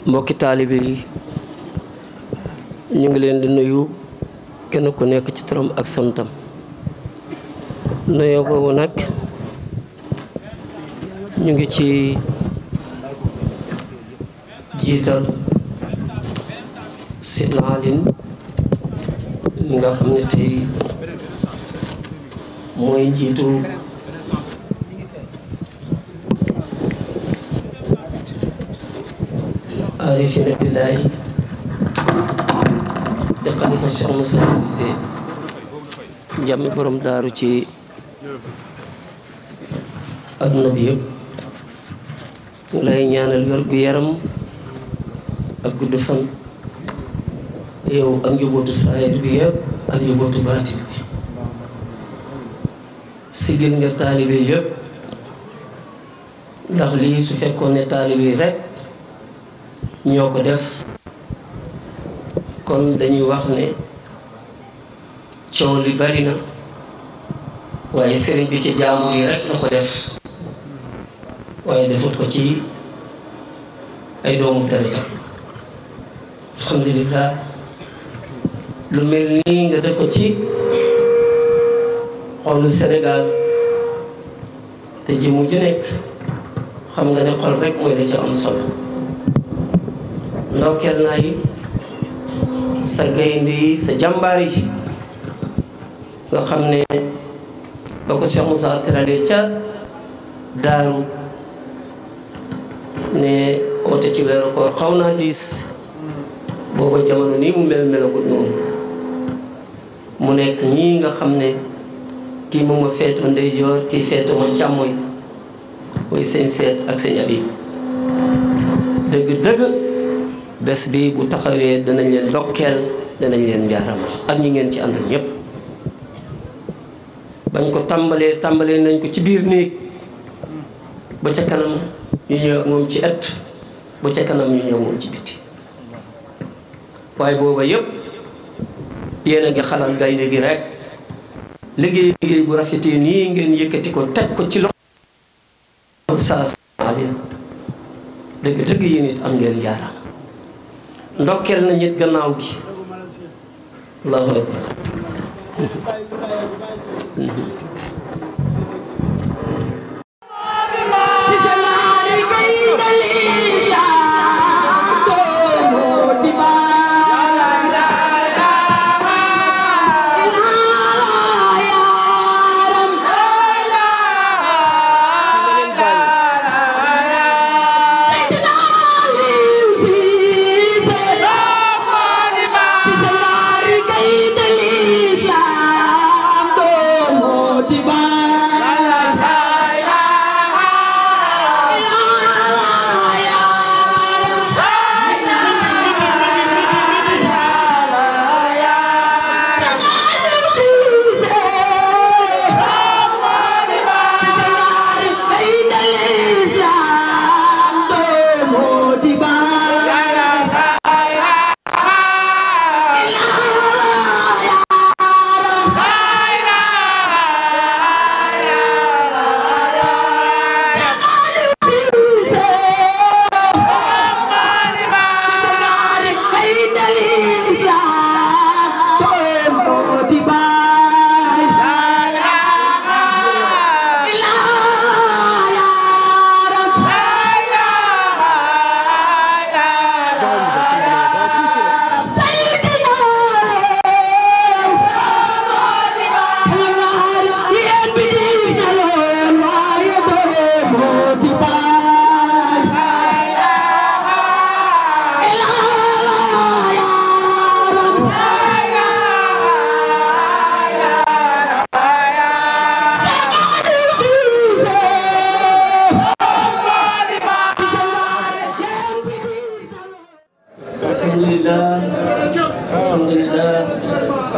mbokki taalibe yi ñu ngi leen di nuyu kenn ku nekk ci turam ak santam nuyoo boobu nag ñu ngi ci jiital Sidna Alin mi nga xam ne tey mooy njiitu arifina billahi di xalifa Cheikh Moussa Cissé jàmmi borom daaru ci adduna bi yëpp mu lay ñaanal wér gu yaram ak gudd fan yow ak njabootu saayir bi yëpp ak njabootu baatin bi sigil nga taalibe yëpp ndax lii su fekkoon ne taalibe rek ñoo ko def kon dañuy wax ne coow li bari na waaye sëriñ bi ci jaamur yi rek la ko def waaye defut ko ci ay doomu deretam alhamdulillah lu mel nii nga def ko ci xolu Sénégal te ji mu ju nekk xam nga ne xol rek mooy la ci am solo ndokkeel naa yi sa gaynde yi sa jàmbaar yi nga xam ne ba ko Cheikh Moussa terale ca daaru ne oote ci weeru koor xaw naa diis booba jamono nii mu melagul noonu mu nekk ñii nga xam ne kii mu ma feetu ndeyjoor kii feetu ma càmmoñ mooy seen seet ak seen abib dëgg-dëgg bés bi bu taxawee danañ leen ndokkeel danañ leen njaaramal ak ñi ngeen ci àndal ñépp bañ ko tàmbalee nañ ko ci biir néeg ba ca kanam ñu ñëw ak moom ci ëtt ba ca kanam ñu ñëw moom ci biti waaye booba yépp yéen a ngi xalal gaynde gi rek liggéey bu rafetee nii ngeen yëkkati ko teg ko ci loxo saa Alin dëgg-dëgg yéen it am ngeen njaaraam ndokkeel na ñit gannaaw gi allahu akbar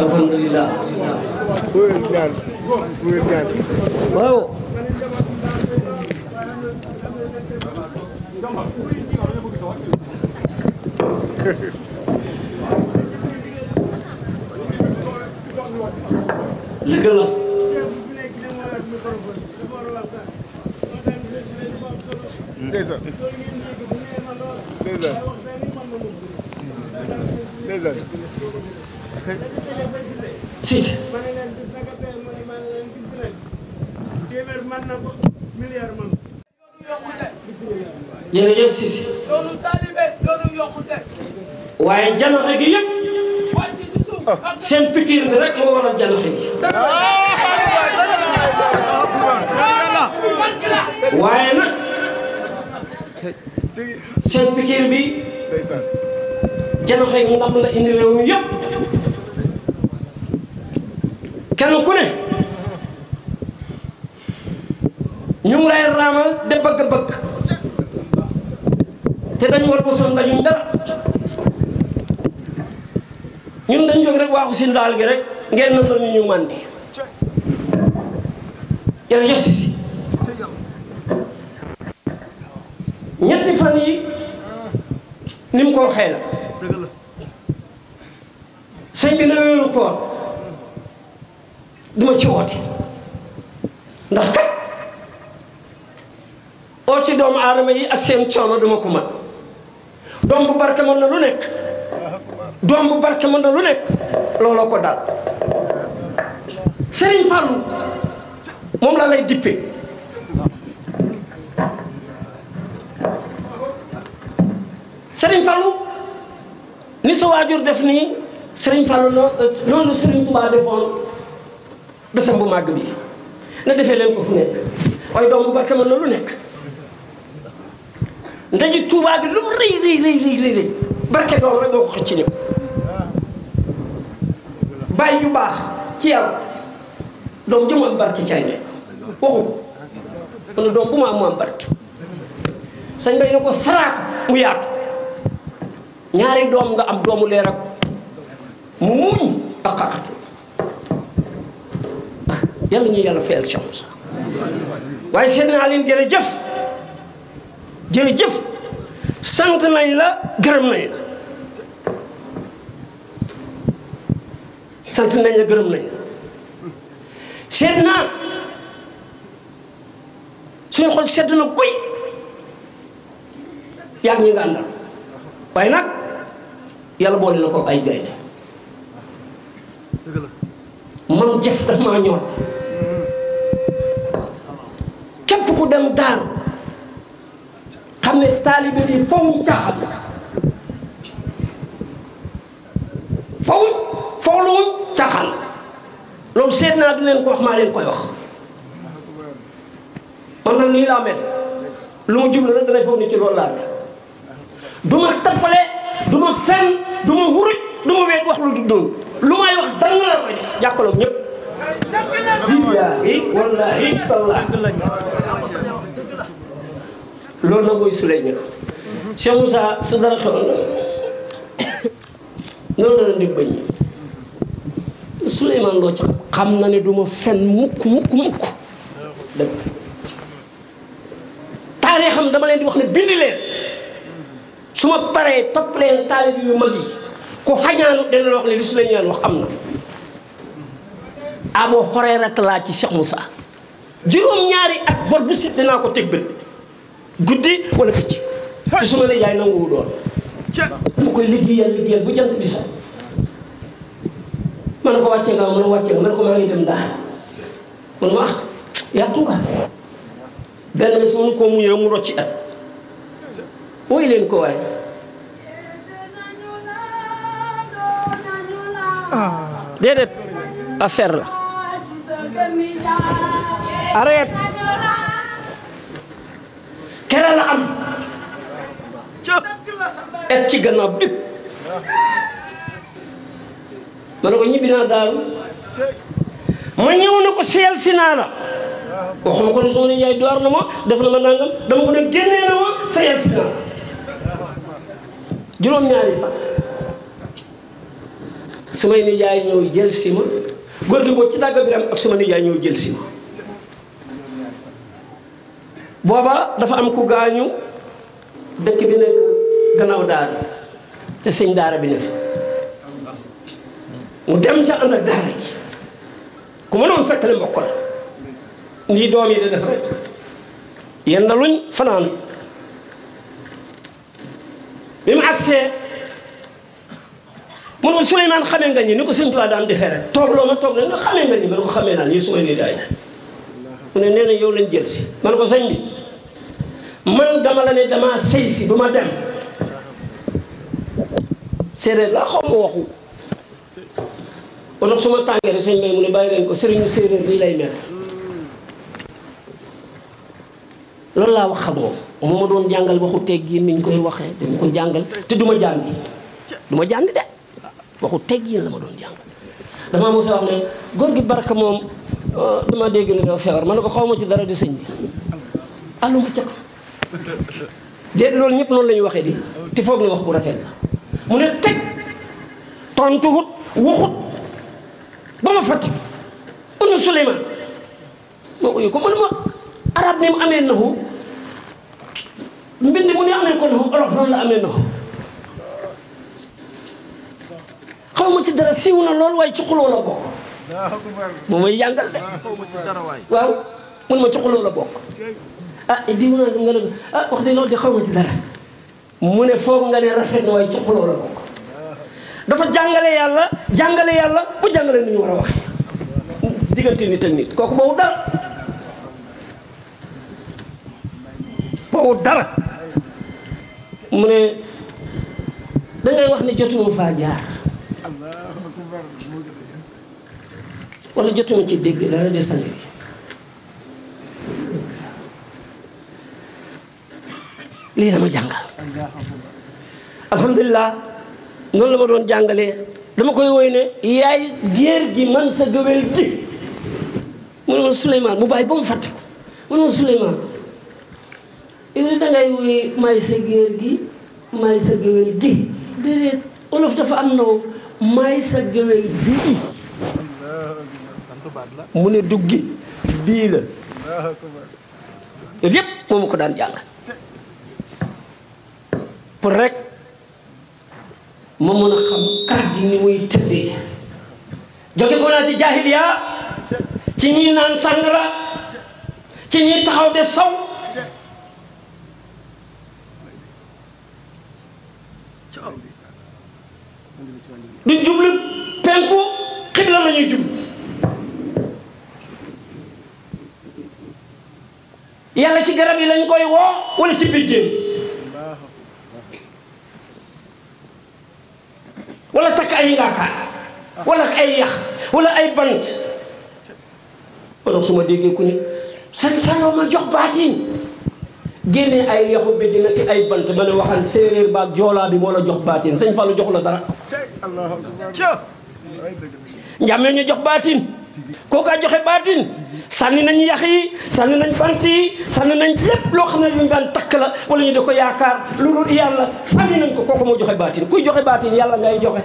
alhamdulillah waaw dëgg la ndeysaan ndeysaan si jërëjëf Cissé waaye janaxe gi yëpp seen pikiir bi rek moo waral janaxe gi waaye nag seen pikiir bi janaxe ndam la indi réew mi yëpp kenn ku ne ñu ngi lay raamal de bëgg-bëgg te dañu war bosom dañu dara ñun dañ jóg rek waaxu si ndaal gi rek ngeen nam la ñu màndi jërëjëf Cissé ñetti fan yi ni mu ko waxee la sëñ bi na wéeru koor duma ci woote ndax kat oo ci doomu aadama yi ak seen coono duma ko mën doom bu barke mën na lu nekk doom bu barke mën na lu nekk looloo ko dal Serigne Fallou moom la lay dippe Serigne Fallou ni sa waajur def nii Serigne Fallou noonu Serigne Touba defoon bésam bu màgg bi na defee leen ko fu nekk waaye doom bu barke mën na lu nekk ndaji Touba gi lu mu rëy barke doom rek moo ko xëcc ni bàyyi ju baax ci yàlla doom jëm am barke caay ne waxu ko ne doom bu ma am mu am barke sañ bay na ko saraako mu yaatu ñaari doom nga am doomu leer ak mu muñ ak xaqate yàlla ñu yàlla fayal Cheikh Moussa waaye seen naa leen jërëjëf sant nañ la gërëm nañ la sant nañ la gërëm nañ la seet naa suñu xol sedd na guy yaa ngi nga àndal waaye nag yàlla boole na ko ay gaynde man jëf daf maa ñor képp ku dem daaru xam ne taalibe bi fawuñ caaxaan fawluwuñ caaxaan loolu seet naa du leen ko wax maa leen koy wax man nag nii laa mel lu ma jublu rek danay foog ni ci loolu laa mel du ma tappale du ma fen du ma wuruj du ma weet wax lu du doon lu may wax danga la koy def jàkkaloog ñëpp billaahi wallaahi tallaahi loolu nag mooy Souleymane Cheikh Moussa su dara xewoon noonu la leen di bañ Souleymane loo ci xam na ne du ma fen mukk dëgg taarixam dama leen di wax ne bindi leen su ma paree topp leen taalib yu mag yi ku xañaanu dana la wax ne li Souleymane wax am na Abu Hurayra laa ci Cheikh Moussa juróom-ñaari at bor bu sit dinaa ko teg bët guddi wala picc te su ma ne yaay nanguwu doon dama koy liggéeyal bu jant bi so ma ne ko wàccee nga ma ne wàccee nga ma ne ko maa ngi dem daal man ma yàqu nga benn bés mënu koo muñ rek mu rocci at woy leen ko waaye déedéet affaire la arrête kere la am et ci gannaaw bi ma ne ko ñibbi naa daal ma ñëw na ko seel si naa la waxuma ko ne soo ne yaay door na ma def na ma nangam dama ko ne génnee na ma seel si naa juróom-ñaari fan su may nijaay ñëw jël si ma góor gi boo ci dàgga biram ak su ma nijaay ñëw jël si ma booba dafa am ku gaañu dëkk bi nekk gannaaw daara te sëñ daara bi ne fi mu dem ca ànd ak daara gi ku mënoon fekkale mbokk la nii doom yi di def rek yenn luñ fanaan bi mu agsee mu ne Souleymane xamee nga ñi ni ko sëñ Tuubaa daan defee rek toog loo ma toog leen nga xamee nga ñi ma ne ko xamee naa ñii suma nii daay mu ne nee na yow lañ jël si ma ne ko sëñ bi man dama la ne damaa sëy si du ma dem séeréer laa xaw ma waxu kon nag su ma tàngee rek sëñ may mu ne bàyyi leen ko sëriñu séeréer nii lay mel loolu laa wax xam moom moo ma doon jàngal waxu teggin ni ñu koy waxee dañ ko jàngal te du ma jàngi de waxu teggin la ma doon jàngal damaa mos a wax ne góor gi barka moom dama dégg ne dafa feebar ma ne ko xaw ma ci dara di sëñ bi àllu ma ca déet loolu ñëpp noonu la ñuy waxee di te foog ne wax bu rafet la mu ne teg tontuwut waxut ba ma fàtte mu ne Souleymane moo uyu ko man ma arab ni mu amee naxu mbind mu ne amee ko naxu olof noonu la amee naxu xaw ma ci dara siiw na lool waaye ci xuloo la bokk moom may jàngal de waaw mun ma ci xuloo la bokk ah diw na nga ne ah wax dëgg loolu de xaw ma ci dara mu ne foog nga ne rafet na waaye ci xuloo la bokk dafa jàngale yàlla bu jàngale ni ñu war a wax diggante nit ak nit kooku boobu dara mu ne dangay wax ne jotuma faa jaar wala jotuma ci dégg dara de sang bi lii dama jàngal alhamdulilah noonu la ma doon jàngalee dama koy woy ne yaay géer gi man sa gëwél gi mu ne ma Souleymane mu bàyyi ba mu fàtte ko mu ne ma Souleymane yow dangay woy maay sa géer gi maay sa gëwél gi déedéet olof dafa am na maay sa gëwél bii mu ne duggi bii la yëpp moo ma ko daan jàngal pour rek ma mën a xam kàddu ni muy tëddee jóge ko naa ci jaahiliya ci ñi naan sàngara ci ñi taxaw de saw duñ jublu penku xibla la ñuy jublu yàlla ci garab yi lañ koy woo wala ci bijjéen wala takk ay ngaakaar wala ay yax wala ay bant wala su ma déggee ku ne sëñ Fallou ma jox baatin génne ay yaxu bi dina ki ay bant ma ne waxal séeréer baag joolaa bi moo la jox baatin sëñ Fallou joxu la dara njàmmee ñu jox baatin kookaa joxe baatin sànni nañ yax yi sànni nañ bant yi sànni nañ lépp loo xam ne ñu daan takk la wala ñu di ko yaakaar lu dul yàlla sànni nañ ko kooku moo joxe baatin kuy joxe baatin yàlla ngay joxe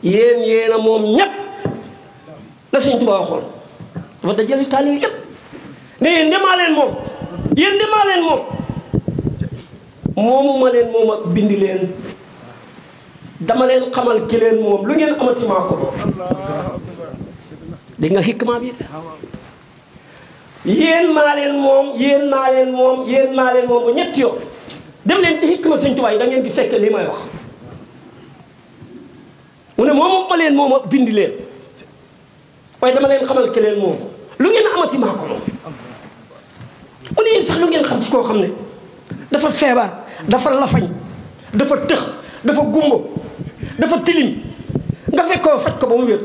yéen a moom ñépp la Sëñ Tuubaa waxoon dafa dajale taalibe yépp ne yéen demaa leen moom yéen demaa leen moom moomu ma leen moom ak bindi leen dama leen xamal ki leen moom lu ngeen amati maa ko moom dégg nga xikma bi yéen maa leen moom yéen maa leen moom yéen maa leen moom ba ñetti yoon dem leen ci xikma Sëñ Tuubaa yi da ngeen di fekk li may wax mu ne moom ma leen moom ak bindi leen waaye dama leen xamal ki leen moom lu ngeen amati maa ko moom mu ne yéen sax lu ngeen xam ci koo xam ne dafa feebar dafa lafañ dafa tëx dafa gumbo dafa tilim nga fekk ko faj ko ba mu wér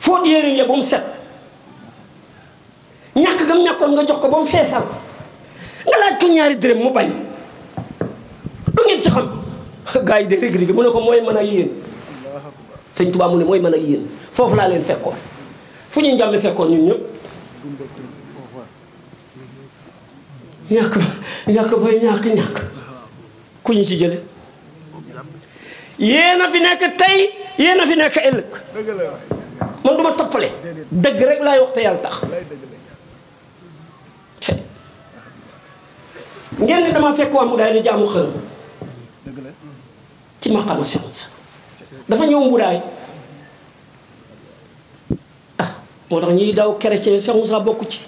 fóot yéreem ya ba mu set ñàkk gam ñàkkoon nga jox ko ba mu feesal nga laaj ko ñaari dërëm mu bañ lu ngeen ci xam gaa yi de rég-rég mu ne ko mooy mën ak yéen Sëñ Tuubaa mu ne mooy mën ak yéen foofu laa leen fekkoon fu ñu njàmme fekkoon ñun ñëpp ñàkk booy ñàkk ku ñu ci jële yéen a fi nekk tey yéen a fi nekk ëllëg man du ma toppale dëgg rek laay wax te yàlla tax ngeen ni dama fekk waa Mbudaay di jaamu xërëm ci maqaama science dafa ñëw Mbudaay moo tax ñuy daw chrétien Cheikh Moussa bokku ci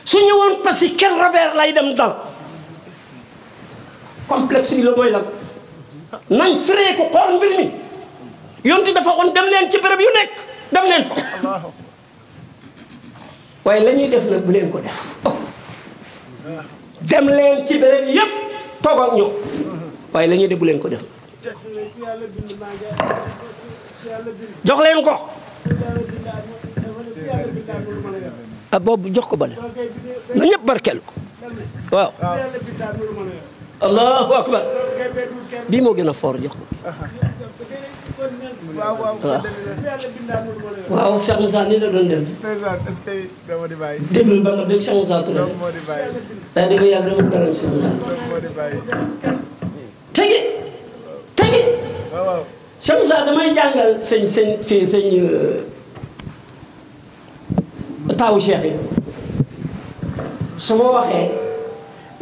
su ñëwoon parce que quel Robert lay dem dal complexe bi la mooy lan nañ firee ko xool mbir mi yonti dafa waxoon dem leen ci béréb yu nekk dem leen fa waaye la ñuy def nag bu leen ko def dem leen ci béréb yépp toog ak ñoom waaye la ñuy def bu leen ko def jox leen ko ah boobu jox ko bale na ñëpp barkeel ko waaw allahu akbar bii moo gën a fort jox ko waaw Cheikh Moussa ni la doon dem déglul ba nga dégg Cheikh Moussa Touré daa di ba yàgg rek mu garam Cheikh Moussa tegi Cheikh Moussa damay jàngal sëñ taawu Cheikh yi su ma waxee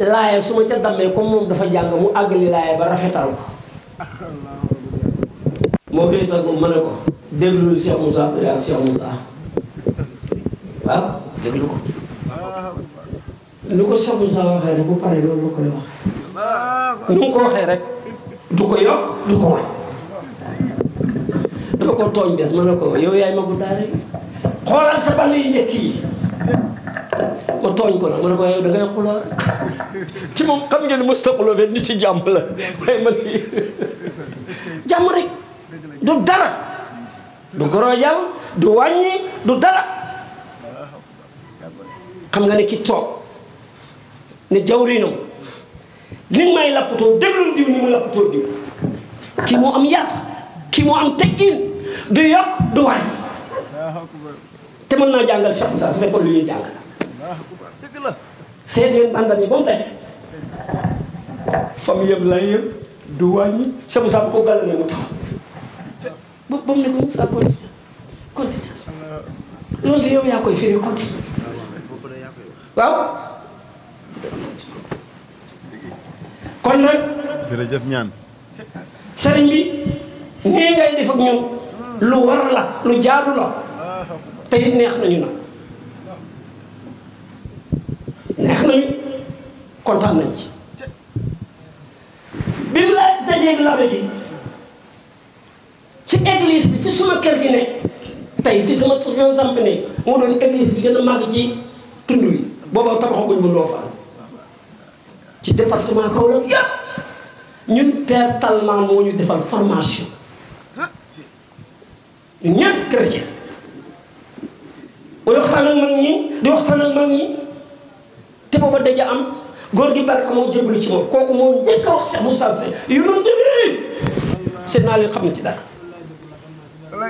laaya su ma ca dammee comme moom dafa jàng mu àggali laaya ba rafetal ko moo koy toog moom mën a ko déglul Cheikh Moussa Touré ak Cheikh Moussa waaw déglu ko lu ko Cheikh Moussa waxee rek bu pare loolu la koy wax nu mu ko waxee rek du ko yokk du ko wax dafa ko tooñ bés mën a ko yow yaay magu daara xoolal sa ball yi njëkk yi ma tooñ ko nag ma ne ko yow da ngay xuloo ci moom xam ngeen mustaquloo fe nit ci jàmm la waaye man jàmm rek du dara du gorojal du wàññi du dara xam nga ne ki toog ne jawriñam li may lappatoo déglul diw ni mu lappatoo diw kii moo am yar kii moo am teggin du yokk du wàññi te mën naa jàngal Cheikh Moussa su fekkoon lu ñuy jàngal seet leen bandam yi ba mu daj famille yëpp lay yëpp du wàññi Cheikh Moussa bu ko gàll ne mu taxaw ba mu ne ko Moussa continue loolu te yow yaa koy firi continue waaw kon nag jërëjëf ñaan sëriñ bi nii ngay def ak ñun lu war la lu jaadu la te it neex nañu nag neex nañu kontaan nañ ci bi mu la dajeeg labe gi ci église bi fi suma kër gi ne tey fi sama sufion samp ne moo doon église bi gën a màgg ci tund wi booba tabaxaguñ bu Ndofane ci département Kaolack yëpp ñun Père Talman moo ñu defal formation ñun ñëpp chrétien bu waxtaan ak mag ñi di waxtaan ak mag ñi te booba daja am góor gi barka moo jébbalu ci moom kooku moo njëkk a wax Cheikh Moussa Seye yonent bi seen naa leen xam ne ci dara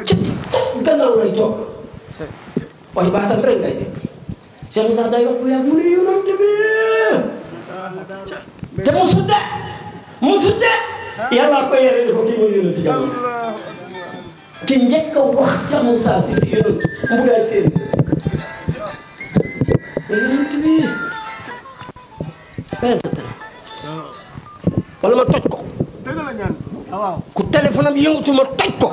ci gannaaw lay toog waaye baatam rek ngay dégg Cheikh Moussa day wax bu yàgg mu ne yonent bi te musu de yàlla ko yore ne ko kii mooy yonent ci jamono ki njëkk a wax Cheikh Moussa si yonent mbugaay seen yonent bi fais sa téléphone wala ma toj ko ku téléphone am yëngatu ma toj ko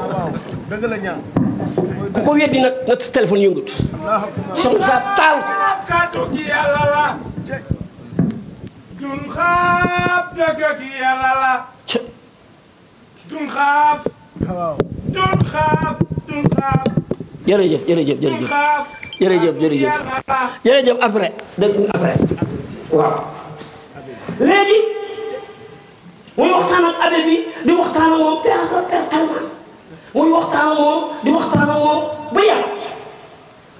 ku ko weddi nag nga sa téléphone yëngatu Cheikh Moussa taal ko kàddu gi yàlla la dun xaaf dëgg gi yàlla la dun xaaf jërëjëf après dégg après waaw léegi muy waxtaan ak abbé bi di waxtaan ak moom Père Talman muy waxtaan ak moom di waxtaan ak moom ba yàgg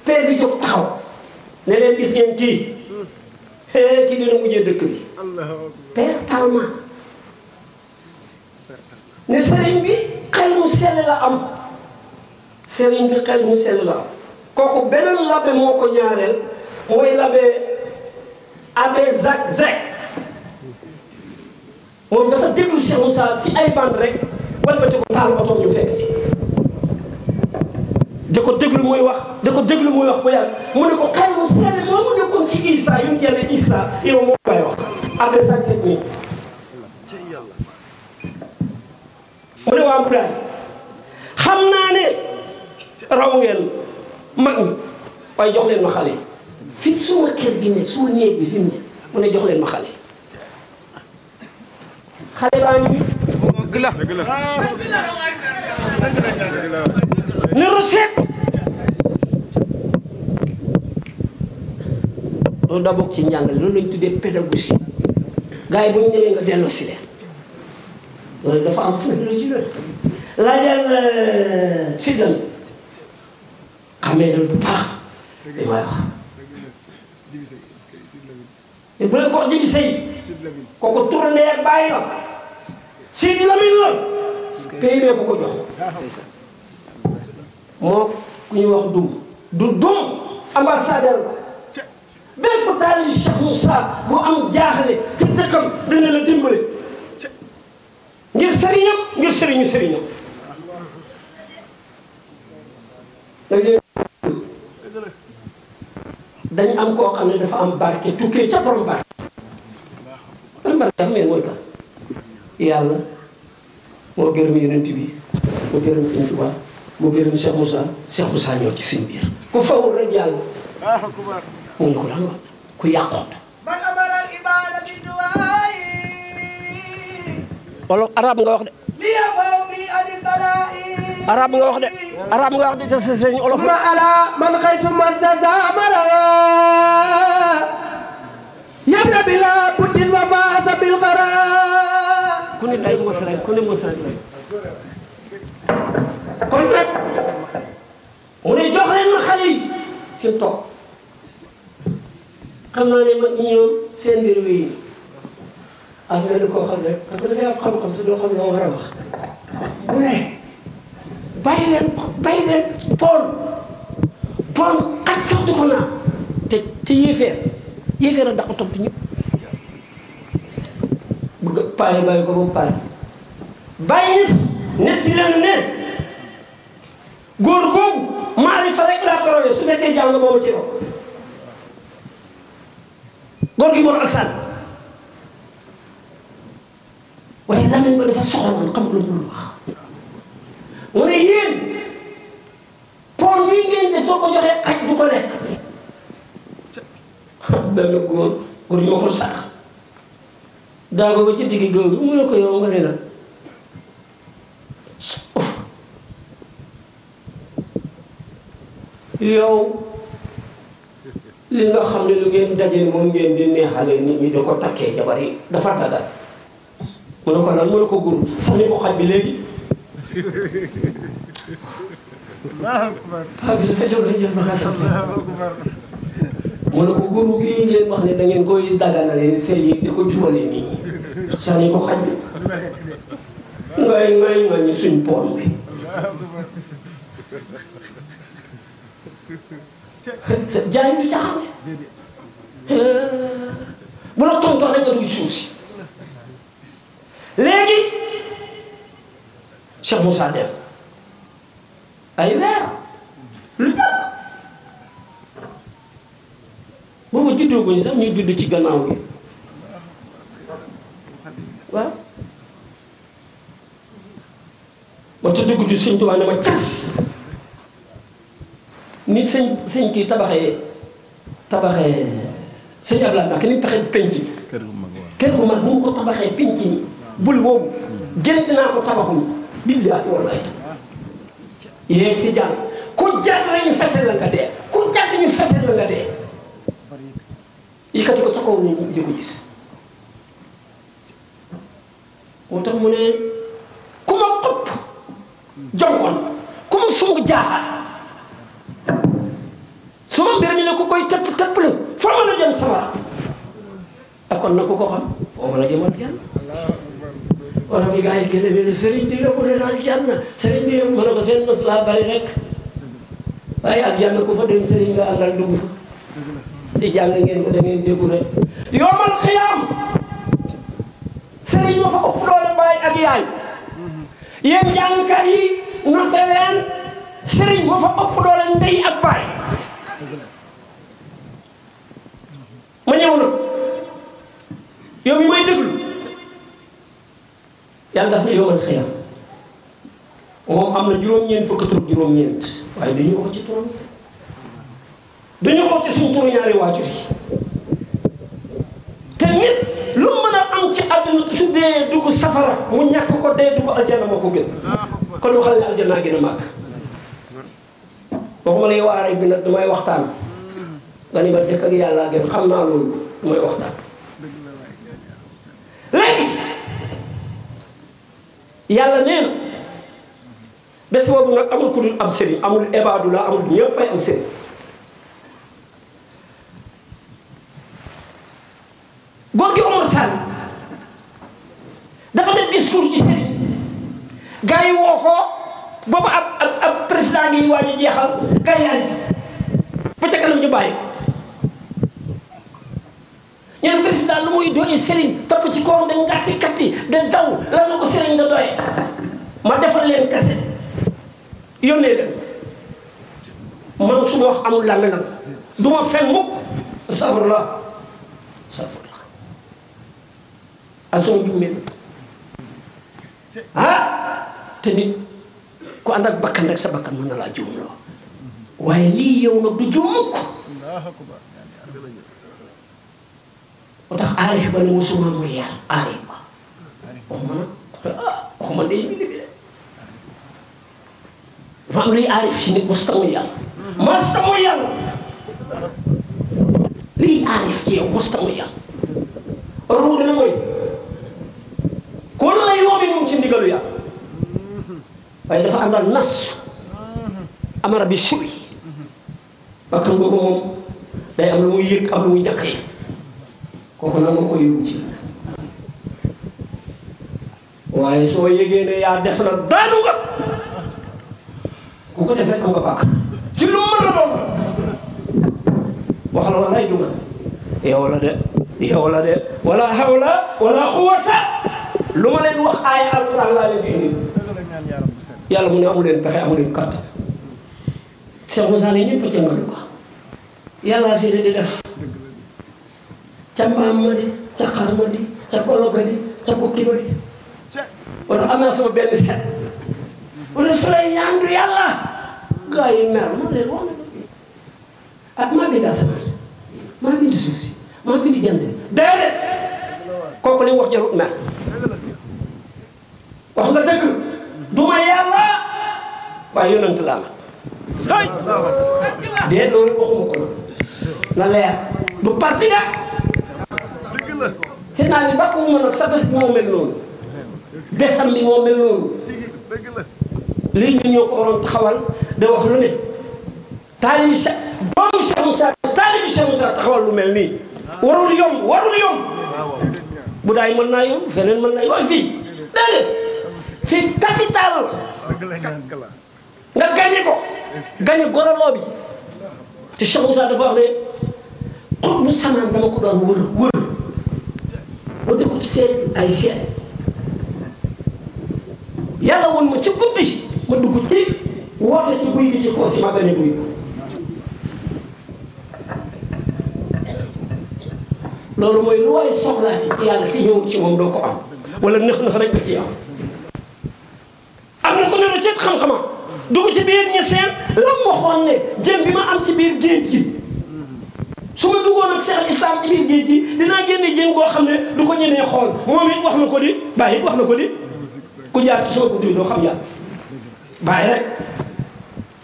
père bi jóg taxaw ne leen gis ngeen kii kii dina mujjee dëkk bi Père Talman ne sëriñ bi xel mu sell la am sëriñ bi xel mu sell la am kooku beneen labbe moo ko ñaareel mooy labbe abbé Zak moom dafa déglu Cheikh Moussa ci ay band rek wala ba di ko taal otoom ñu fekk si da ko déglu muy wax ba yàgg mu ne ko xel mu sell moomu nekkoon ci Issa yonent Yàlla Issa yow moo koy wax abbé Zak nii mu ne waa Mboudaay xam naa ne raw ngeen mag ñi waaye jox leen ma xale yi fi suma kër gi ne suma néeg bi fi mu ne mu ne jox leen ma xale yi xale baa ngi dëgg la ne recette loolu daa bokk ci njàngale loolu lañ tuddee pédagogie gars yi bu ñu ñëwee nga delloo si leen loolu dafa am fu la ci loolu laajal siddan xamee na bu baax li may wax te bu leen ko wax Jibi Sey kooku tourné ak bàyyi la Sidi Lamine la pays bee ko ko jox moo ku ñuy wax dum ambassadeur la bépp taalibe Cheikh Moussa bu am jaaxle ci dëkkam dina la dimbale ngir sëriñam ngir sëriñam dañ am koo xam ne dafa am barke tukkee ca borom barke borom barke dafa mel mooy kan yàlla moo gërëm yonent bi moo gërëm sëñ Tuubaa moo gërëm Cheikh Moussa ñëw ci seen biir ku fawul rek yàlla mu ñu ko daan wax ku yàqoot wala arab nga wax de arab nga wax de arab nga wax de te sëñ olof ma ala man xaytu man zazamara yabra bila putin wa baasa bil qara ku ne day mos rek ku ne mos rek kon nag mu ne jox leen ma xale yi fi mu toog xam naa ne mag ñi ñoom seen mbir wi am na lu koo xam ne parce que dafay am xam-xam te doo xam loo war a wax mu ne bàyyi leen pool xaj sax du ko naan te yéefeer a daq tontu ñëpp bëgg payi bàyyi ko ba pare bàyyi netti leen ne góor googu maarifa rek laa ko rawee su fekkee jàng moomu ci raw góor gi Mor Alsaan waaye Lamine ba dafa soxoroon xam lu mu wax mu ne yéen pool bii ngeen de soo ko joxee xaj du ko lekk benn góor ñu ma ko sax daa ko ba ci diggi góor mu ne ko yow nga ne la yow li nga xam ne lu ngeen daje moom ngeen di neexale nit ñi da ko takkee jabar yi dafa dagal mu ne ko lan mu ne ko guru sànni ko xaj bi léegi paa bi dafa jóg jël bagage mu ne ko guru gii ngeen wax ne da ngeen koy daganale sëy yi di ko jubale nit ñi sànni ko xaj bi ngay ñu suñ poon bi jaay du jaxam bu la tontoo rek nga duy suuf si léegi Cheikh Moussa dem ay weer lu jàpp boobu juddoo guñu sax ñu judd ci gannaaw gi waaw ba te dugg ci Sëñ Tuubaa ne ma cas ni sëñ kii tabaxee sëñ Abdoulaye Mbacké ni taxee penc bi kër gu mag bu mu ko tabaxee penc mi bul boobu gént naa ko tabaxuñu billaahi wallaahi yéeg ci jàng ku jàng rek ñu fete la nga dee ku jàng ñu fete la nga dee yëkkati ko taxaw ni di ko gis moo tax mu ne ku ma xëpp jonkoon ku ma sumb jaaxaat suma mbir mi ne ku koy tëpp la foo mën a jëm sawara ak kon nag ku ko xam foo mën a jëmal jànn wala bi gars yi gën a mel sëriñ bi yóbbu ne daal jànn sëriñ bi yóbbu ma ne ko seen mës laa bari rek waaye ak jànn ku fa dem sëriñ nga àndal dugg fa te jàng ngeen ko da ngeen déggu rek yoomal xiyaam sëriñ ma fa ëpp doole baay ak yaay yéen jàngkat yi noté leen sëriñ ma fa ëpp doole ndey ak baay ma ñëw na yow mi may déglu yàlla daf ne yowmal xiyaam moom am na juróom-ñeent fukki tur juróom-ñeent waaye dañu wax ci turam dañu wax ci suñu turu ñaari waajur yi te nit lu mën a am ci àdduna su dee dugg safara mu ñàkk ko dee dugg aljana moo ko gën kon waxal ne aljana gën a màgg waxuma ne yow aare bi nag damay waxtaan nga ni ma dëkk ak yàlla gën xam naa loolu damay waxtaan léegi yàlla nee na bés boobu nag amul ku dul am sëriñ amul ibaadu la amul ñëpp ay am sëriñ góor gi Omar Sall dafa def discours ci sëriñ gars yi woo ko boobu ab président ngi waaj a jeexal gars yi arrêté ba ca kanam ñu bàyyi ko ñeen président lu muy doy sëriñ topp ci kawam da ngatti katti da daw lan la ko sëriñ nga doy ma defal leen kase yónnee leen man su ma wax amul lang nag du ma fen mukk safurla ak suma juumee te nit ku ànd ak bakkan rek sa bakkan mën na laa juumloo waaye lii yow nag du juum mukk moo tax aarif ba ne musuma muy yàlla aarif ba waxuma nag waxuma day bi de dafa am luy aarif ci nit masta muy yàlla masta muy yàlla lii aarif ci yow masta muy yàlla ruu dana mooy kon la yoobi moom ci ndigalu yàlla waaye dafa ànd ak nafs amara bi suy bakkan boobu moom day am lu muy yëg am lu muy njëkk yi kooku nag nga ko yóbbu ci waaye soo yëgee ne yaa def na daanu nga ku ko defee am nga bàkk ci lu mën a doon wax la walay dugal yow la de wala hawla wala quwwata lu ma leen wax aaya alquran laa leen di indi yàlla mu ne amu leen pexe amu leen kàttan Cheikh Moussa ne ñëpp ca ngalu ko yàlla fii di def ca mbaam ma di ca xar ma di ca golo ga di ca bukki ba di wala am naa sama benn set wala su lay ñaan du yàlla gaa yi mer ma leen wax na ak maa bind asamaan maa bind suuf si maa bind jant bi déedéet kooku li mu wax jarut mer wax nga dëgg du ma yàlla waaye yonent laa ma dee loolu waxuma ko na leer du parti da seen naa ni bakku ma nag sa bés bi moo mel noonu bésam bi moo mel noonu lii ñu ñoo ko waroon taxawal da wax lu ne taalibi sa doomu Cheikh Moussa taalibi Cheikh Moussa taxawal lu mel nii warul yomb bu daay mën naa yomb feneen mën naa yomb waaye fii déedéet fii capital nga gañe ko gañe goroloo bi te Cheikh Moussa dafa wax ne xut mu samaan dama ko doon wër ba di ko ci seet ay seet yàlla woon ma ci guddi ma dugg ci woote ci guy gi ci kaw si ma gañe guy loolu mooy lu waay soxlaa ci yàlla te ñëwul ci moom doo ko am wala nëx rek nga ci am na ko ne la ceet xam-xamam dugg ci biir ñeseen la mu waxoon ne jën bi ma am ci biir géej gi su ma duggoon ak Seex Islam ci biir géej gi dinaa génne jën koo xam ne du ko ñemee xool moom it wax na ko di bàyyi it wax na ko di ku jaar ci sama guddi doo xam yàlla bàyyi rek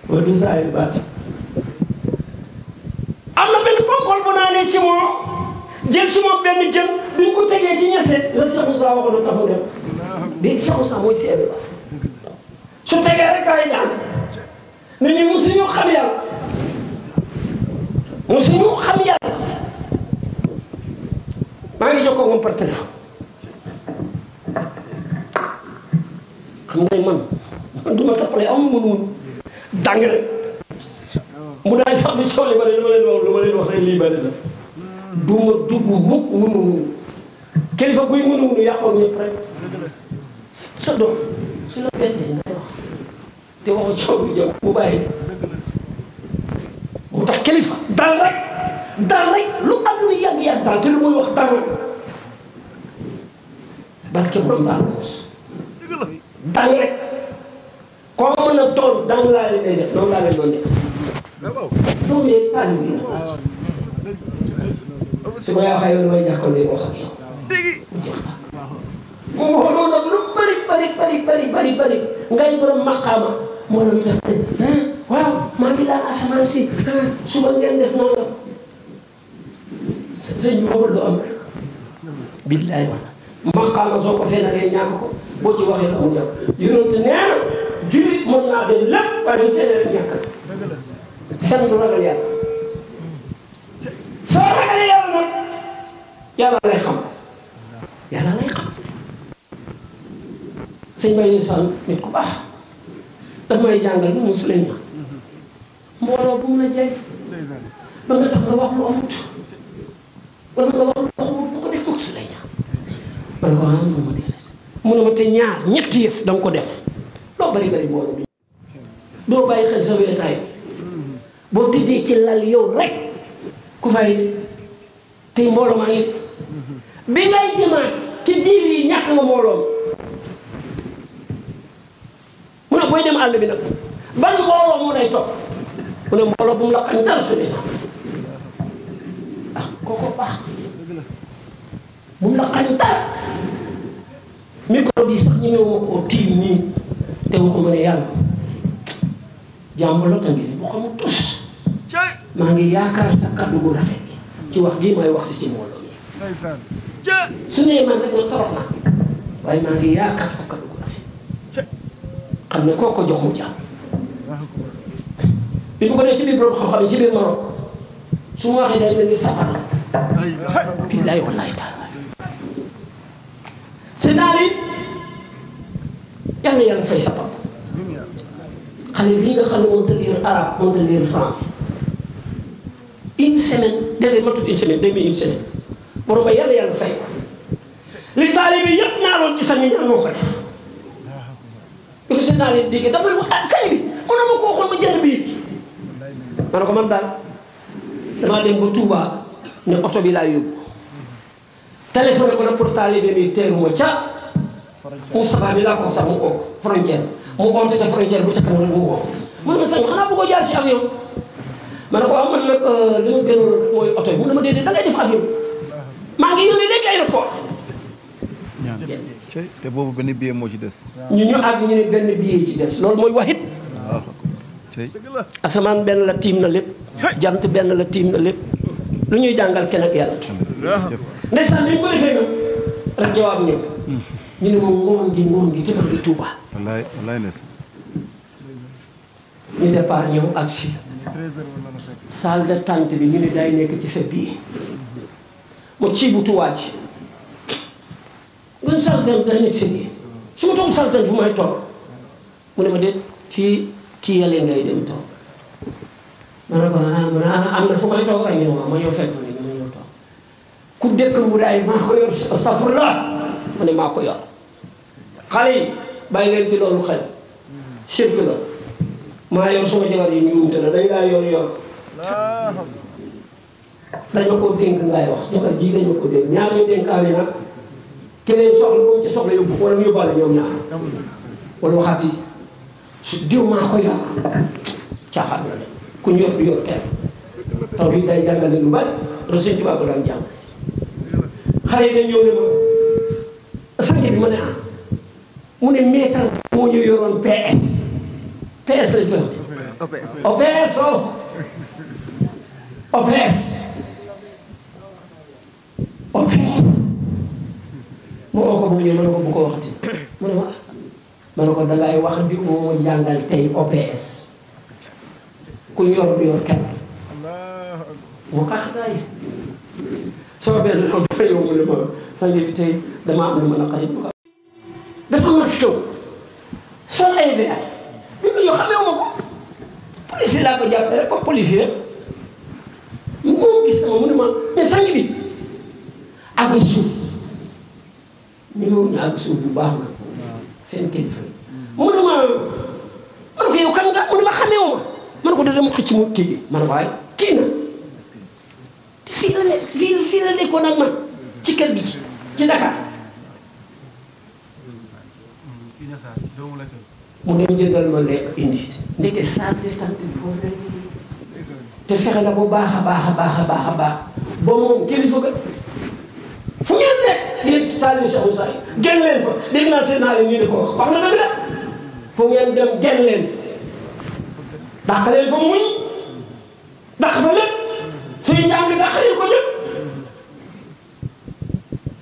wala du saayir baat am na benn ponkol bu naa ne ci moom jël ci moom benn jën bi ñu ko tegee ci ñeseen la Cheikh Moussa waxoon na taxu dem di Cheikh Moussa mooy seede ba su tegee rek bàyyi ñaan ne ñu musuñu xam yàlla musuñu xam yàlla maa ngi jokkoo moom par téléphone xam nga man du ma toppale am mënu dàng rek mu daay sax bi soxla ba ne dama leen wax lu ma leen wax rek lii bari la du ma dugg mukk mënu kilifa buy mënu yàqoon ñëpp rek sa doom su la bettee ngay wax te waxu coow bi jëm mu bàyyi mu tax kilifa dal rek lu àdduna yàgg daal te lu muy wax dal rek barke borom daal moos dal rek koo mën a tool dang laa leen day def noonu laa leen doon def doom yeeg taali bi na su ma yaa waxee yow may jàkkoon lay wax ak yow mu jeex bu mbooloo nag lu bari ngay borom maqaama moo la ñu tax waaw maa ngi laal asamaan si suba ngeen def nangam sëñ bi boobu du am rek billaay wala maqaama soo ko fennalee ñàkk ko boo ci waxee amul yow yonent nee na jurit mën naa dem lépp waaye su fenee rek ñàkk fenn du ragal yàlla soo ragalee yàlla nag yàlla lay xam sëñ Baye Sall nit ku baax daf may jàngal mu Suleymaan mbooloo bu mun a jaay ba nga tax nga wax lu amut wala nga wax lu waxumut bu ko def mukk Suleymaan man ko am mu ma déedéet mu ne ma te ñaar ñetti yëf danga ko def loo bari mbooloo bi doo bàyyi xel sa weetaay boo tëddee ci lal yow rek ku fay tey mbooloo maa ngi bi ngay jëmaat ci diir yi ñàkk nga mbooloo mu ne booy dem àll bi nag ban mbooloo mu lay topp mu ne mbooloo bu mu la xam dara su dee ah kooku baax bu mu la xam dara micro bi sax ñu ñëw ma koo tiim nii te waxuma ne yàlla jàmm la tamit bu xamul tus maa ngi yaakaar sa kàddu bu rafet ci wax gii may wax si ci mbooloo mi su ne man rek man torox naa waaye maa ngi yaakaar sa kàddu bu rafet xam ne koo ko jox mu jàmm bi mu ko dee ci biir borom xam-xam yi ci biir Maroc su ma waxee day mel ni safara billahi wallahi taala c'est naa li yàlla fay sa papa xale bii nga xam ne mënut a lire arabe mënut a lire français une semaine déedéet matut une semaine demi une semaine borom ba yàlla fay ko li taalibe bi yëpp ñaaloon ci sami ñaan moo ko def bi ko seen naa leen dégg dama ne ah sëñ bi mu ne ma ko waxoon ma jënd bii ma ne ko man daal damaa dem ba Touba ne oto bi laa yóbbu téléphoné ko na pour taalibe bi teeru ma ca Moustapha bi laa ko sax mu ko frontière mu oote te frontière bu ca kanam rek mu woo man ma sëñ xanaa bu ko jaar ci avion ma ne ko am man nag li ma gënoon rek mooy oto bi mu ne ma déedéet da ngay def avion maa ngi yónnee léegi aéroport te boobu benn billet moo ci des. ñu àgg ñu ne benn billet ci des loolu mooy waxit asamaan benn la tiim na lépp jant benn la tiim na lépp lu ñuy jàngal kenn ak yàlla ndeysaan ni ñu ko defee nag rek jawaab ñëw ñu ne moom ngoon gi te fi Touba wallaay nes ñu départ ñëw ak si salle d'attente bi ñu ne day nekk ci sa billet mu ci bu tuwaat ji ngeen salle d'attente day nekk sa billet su ma toog salle d'attente fu may toog mu ne ma déet kii yàlla ngay dem toog ma ne ko am na fu may toog rek ñu ne ma ñëw fekk fa ne ma ñëw toog ku dëkk mu daay maa ko yor astafurlah ma ne maa ko yor xale yi bàyyi leen ci loolu xel shirk la maa yor suma jabar yi ñu umte la dañ laa yor dañ ma koo dénk ngay wax jabar ji dañ ma ko dénk ñaar ñu dénkaale nag keneen soxla moom ci soxla yóbbu wala mu yóbbaale ñoom ñaar wala waxaat yi su diw maa ko yor caaxaan la de ku ñu yor du yor kenn taw bi day jàngale lu bari Sëñ Tuubaa ko daan jàng xale yi dañ ñëw ne ma sang bi ma ne mu ne meetar moo ñu yoroon PS la ñu OPS mu oo ko bu ñëw ma ne ko bu ko waxati mu ne ma ne ko dangay wax bi moo jàngal tey OPS ku yor du yor kenn mu xaxataay sama benn doom fa yow mu ne ma sang bi tey dama am lu ma naqari dafa ma fi taw sol ay verre bi ko yoo xamee ma ko policier laa ko jàppee rek ba policier moom gis na ma mu ne ma mais sang bi àgg suuf ñu ñëw ñu àgg suuf bu baax na seen kilifa mu ne ma ko yow kan nga mu ne ma xamee wu ma ne ko dama xëcc mu kii ma ne waaye kii na te fii la nekkoon ak man ci kër gi ci Dakar mu dem jëndal ma lekk indi ndeke salle d'attente bi foofu lay te fexe na bu baax a baax ba moom kilifa ga fu ngeen nekk yéen ci taalibe Cheikh Moussa yi génn leen fa dégg naa seen naa leen ñu di ko wax na dëgg la fu ngeen dem génn leen fa dàq leen fa muñ dàq fa lépp suñu njàng dàq leen ko lépp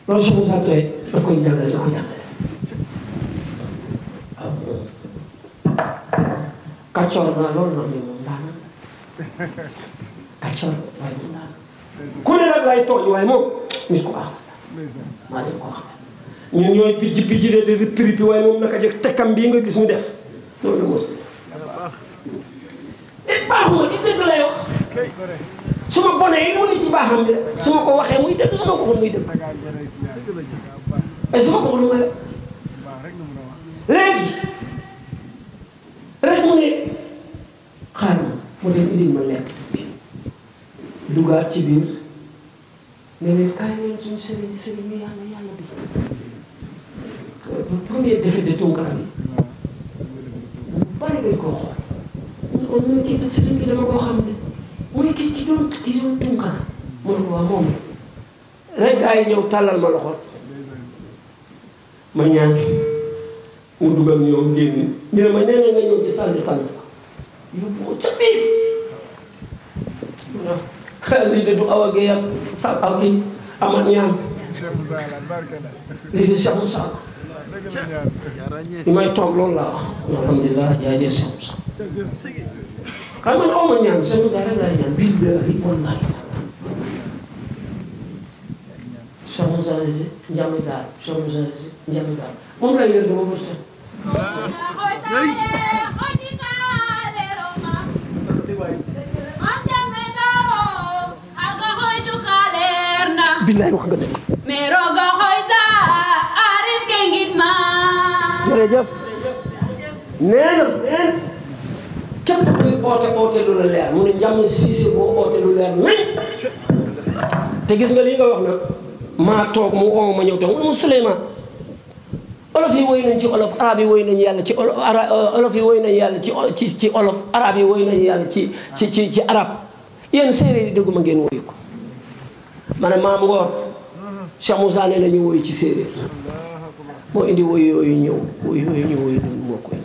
loolu Cheikh Moussa Touré daf koy jàngale da ko jàngale waaw kàccoor naa loolu noonu moom daana kàccoor waaye moom daana ku ne nag lay tooñ waaye moom nit ko baax maa leen ko wax ñun ñooy bijji bijji de di ripi waaye moom naka jëkk tekkam bii nga gis mu def loolu mos it baaxuma di dëgg lay wax su ma bonee yi mu ngi ci baaxam bi su ma ko waxee muy dëgg su ma ko waxul muy dëgg ay su ma ko waxul muy léegi rek mu ne xaaral mu dem indil ma lekk tuuti dugaat ci biir ne leen kaay leen suñu sëriñ ñu yàlla bi premier défaite de Tounkara bi bu bari dañ koo xool mu ne kii sëriñ bi dama koo xam ne mu ne kii doon Tounkara mu ne ko waa moom rek gaa yi ñëw tàllal ma loxo ma ñaan mu dugal ñoom génn ñu ne ma nee na nga ñëw ci salle de tànn yóbbu ko ca biir lii de du aw a géey ak sa ak kii amat ñaan lii de Cheikh Moussa li may toog loolu laa wax alhamdulilah jaajëf Cheikh Moussa xam nga aw ma ñaan Cheikh Moussa rek laay ñaan billahi wallahi Cheikh Moussa njami daal Cheikh Moussa njami daal moom lay yor dama bër set billahi wax nga dëgg jërëjëf nee na képp kuy oote lu la leer mu ne Ndiamé Cissé boo oote lu leer nañ te gis nga lii nga wax nag maa toog mu oo ma ñëw toog mu Souleymane olof yi woy nañ ci olof arab yi woy nañ yàlla ci olof yi woy nañ yàlla ci olof arab yi woy nañ yàlla ci arab yéen séeréer yi dégguma ngeen woy ko ma ne maam Ngor Cheikh Moussa ne la ñu woy ci séeréer moo indi woy yooyu ñëw woy yooyu ñëw woy noonu moo koy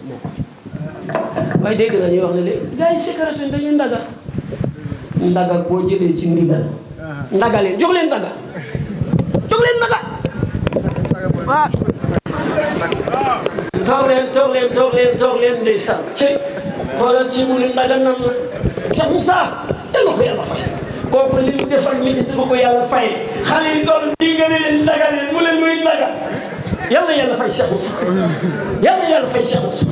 waaye dégg na ñuy wax ne léegi gars yi sécurité dañuy ndaga boo jëlee ci ndigal ndaga leen jox leen ndaga waaw toog leen ndeysaan ci xoolal ci mu ne ndaga nan la Cheikh Moussa yàlla ko yàlla fay kooku li mu defal ministre ba ko yàlla fay xale yi doon di nga ne leen ndaga leen mu leen muy ndaga yàlla fay Cheikh Moussa yàlla fay Cheikh Moussa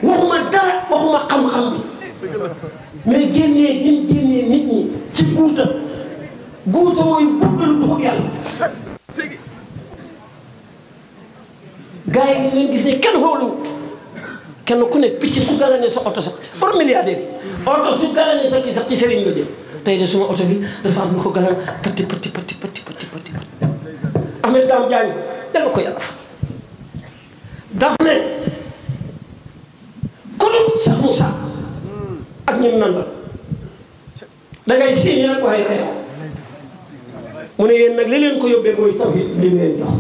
waxuma dara waxuma xam-xam bi mais génnee nit ñi ci guuta mooy buddalu duxu yàlla gars yi ni leen gis ne kenn xooluwut kenn ku nekk picc su galane sa oto sax pour milliardaire oto su galane sa kii sax ci sëriñ nga jël tey de suma oto bi dafa am lu ko galan pëtti Ahmed Dame Diagne yàlla ko yàlla fa daf ne ku dul Cheikh Moussa ak ñun nandal dangay siiñ nag waaye rey ko mu ne yéen nag li leen ko yóbbee mooy tawhid li leen jox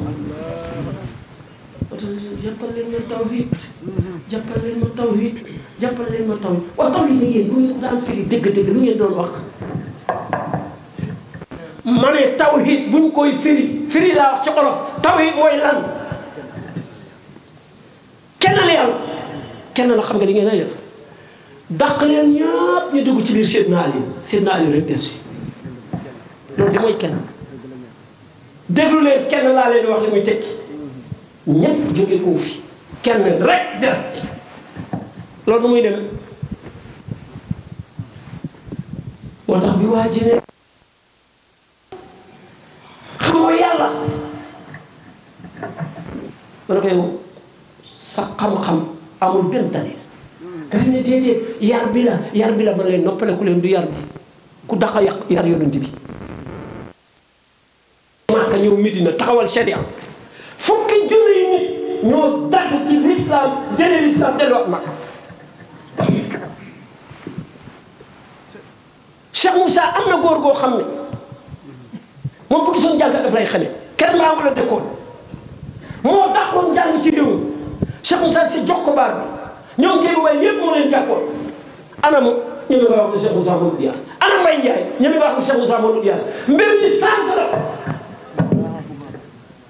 jàppal leen ma tawhid waaw tawhid ni yéen bu ngeen ko daan firi dëgg-dëgg lu ngeen doon wax ma ne tawhid buñ koy firi laa wax ci olof tawhid mooy lan kenn la yàlla kenn la xam nga li ngeen a def dàq leen ñëpp ñu dugg ci biir Seydina Aliou rek des loolu di mooy kenn déglu leen kenn laa leen wax li muy tekki ñëpp jóge koo fi kenn rek def loolu nu muy dem moo tax bi waa ji ne xamoo yàlla ma ne ko yow sa xam-xam amul benn dalil nga xam ne déedéet yar bi la ma leen noppale ku leen du yar bi ku daxa yar yonent bi Màkka ñëw Medina taxawal sharia fukki junni nit ñoo dagg ci l'islam jëlee l'islam delluwaat Màkka Cheikh Moussa am na góor goo xam ne moom bu gisoon jàngat daf lay xamee kenn maa ngi la dëkkoon moo dàqoon njàng ci réew Cheikh Moussa si jox ko baat bi ñoom géej way yëpp moo leen jàppoon ana mu ñeme nga wax ne Cheikh Moussa Modou Diar ana Mbaye Ndiaye ñeme nga wax ne Cheikh Moussa Modou Diar mbir mi sens la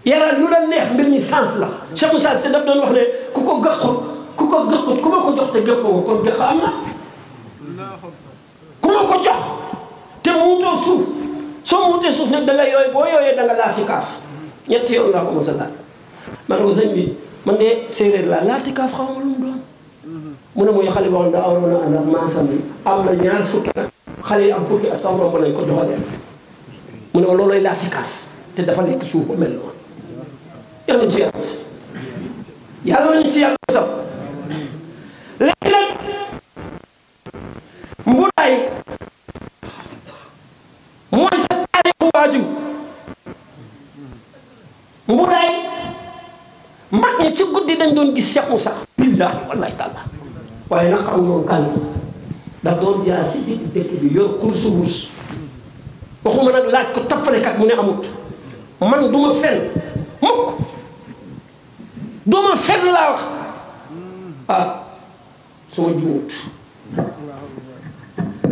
yaral lu la neex mbir mi sens la Cheikh Moussa si daf doon wax ne ku ko gëqut ku ma ko jox te gëq ko kon gëq am na ku ma ko jox te muutoo suuf soo muutee suuf nag da nga yooyu boo yooyee da nga laati kaaf ñetti yoon laa ko mos a laaj ma ne ko sëñ bi man de séeréer laa laati kaaf xaw ma lu mu doon mu ne mooy xale boo xam ne daa waroon a ànd ak maasam bi am na ñaar fukki at xale yi am fukki at sax romb nañ ko doxalee mu ne ma loolooy laati kaaf te dafa nekk suuf ba mel noonu yàlla nañu si yàlla sax yàlla nañu si yàlla sax léegi nag mburaay mooy sa taarixu waajur mburaay mag ñi ci guddi dañ doon gis Cheikh Moussa billaahi wallaahi taala waaye nag am noonu kan daf doon jaar ci digg dëkk bi yor kursu wurs waxuma nag laaj ko toppalekat mu ne amut man du ma fen mukk du ma fen laa wax ah su ma juumut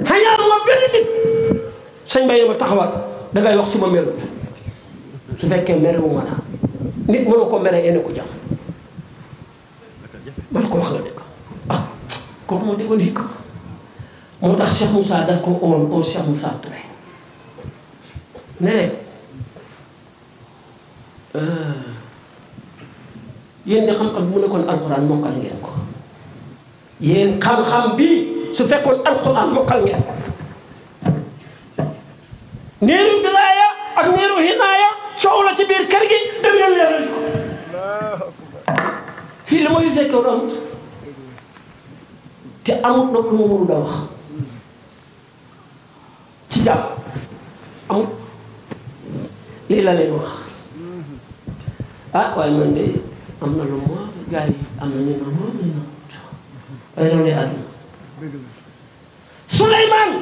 xañaanuma benn nit sañ bay ma taxawal dangay wax su ma melut su fekkee mere mu mën a nit mënu ko mere ene ko jàmm man ko wax nga dëgg ah kooku moo déggoon hikma moo tax Cheikh Moussa daf ko oon oo Cheikh Moussa Touré ne leen yéen de xam-xam bi mu nekkoon alxuraan mokkal ngeen ko yéen xam-xam bi su fekkoon alxuraan mokkal ngeen neeru dilaaya ak neeru hinaaya coow la ci biir kër gi dem leen leeral ko fii li mooy fekke woon amut te amut nag lu ma mënul a wax ci jàmm amut lii la leen wax ah waaye man de am na lu ma gars yi am na ñu naan moom ñu naan waaye loolu àdduna Souleymane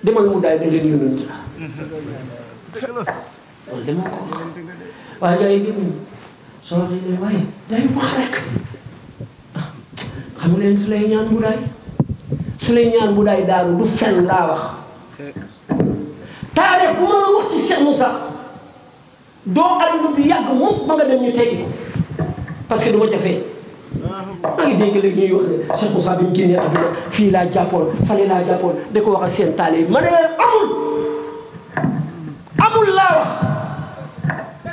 demal mu daay da leen yónnante la loolu de moo ko wax waaye gars yi gëmuñu soo waxee ne waaye day wax rek xam leen Souleymane bu daay daaru du fen laa wax taarix bu ma la wax ci Cheikh Moussa doo àdduna bi yàgg moom ba nga dem ñu teggi ko parce que du ma jafee maa ngi dégg léegi ñuy wax ne Cheikh Moussa bi ñu génnee àdduna fii laa jàppoon fale laa jàppoon da ko wax ak seen taale yi ma ne amul laa wax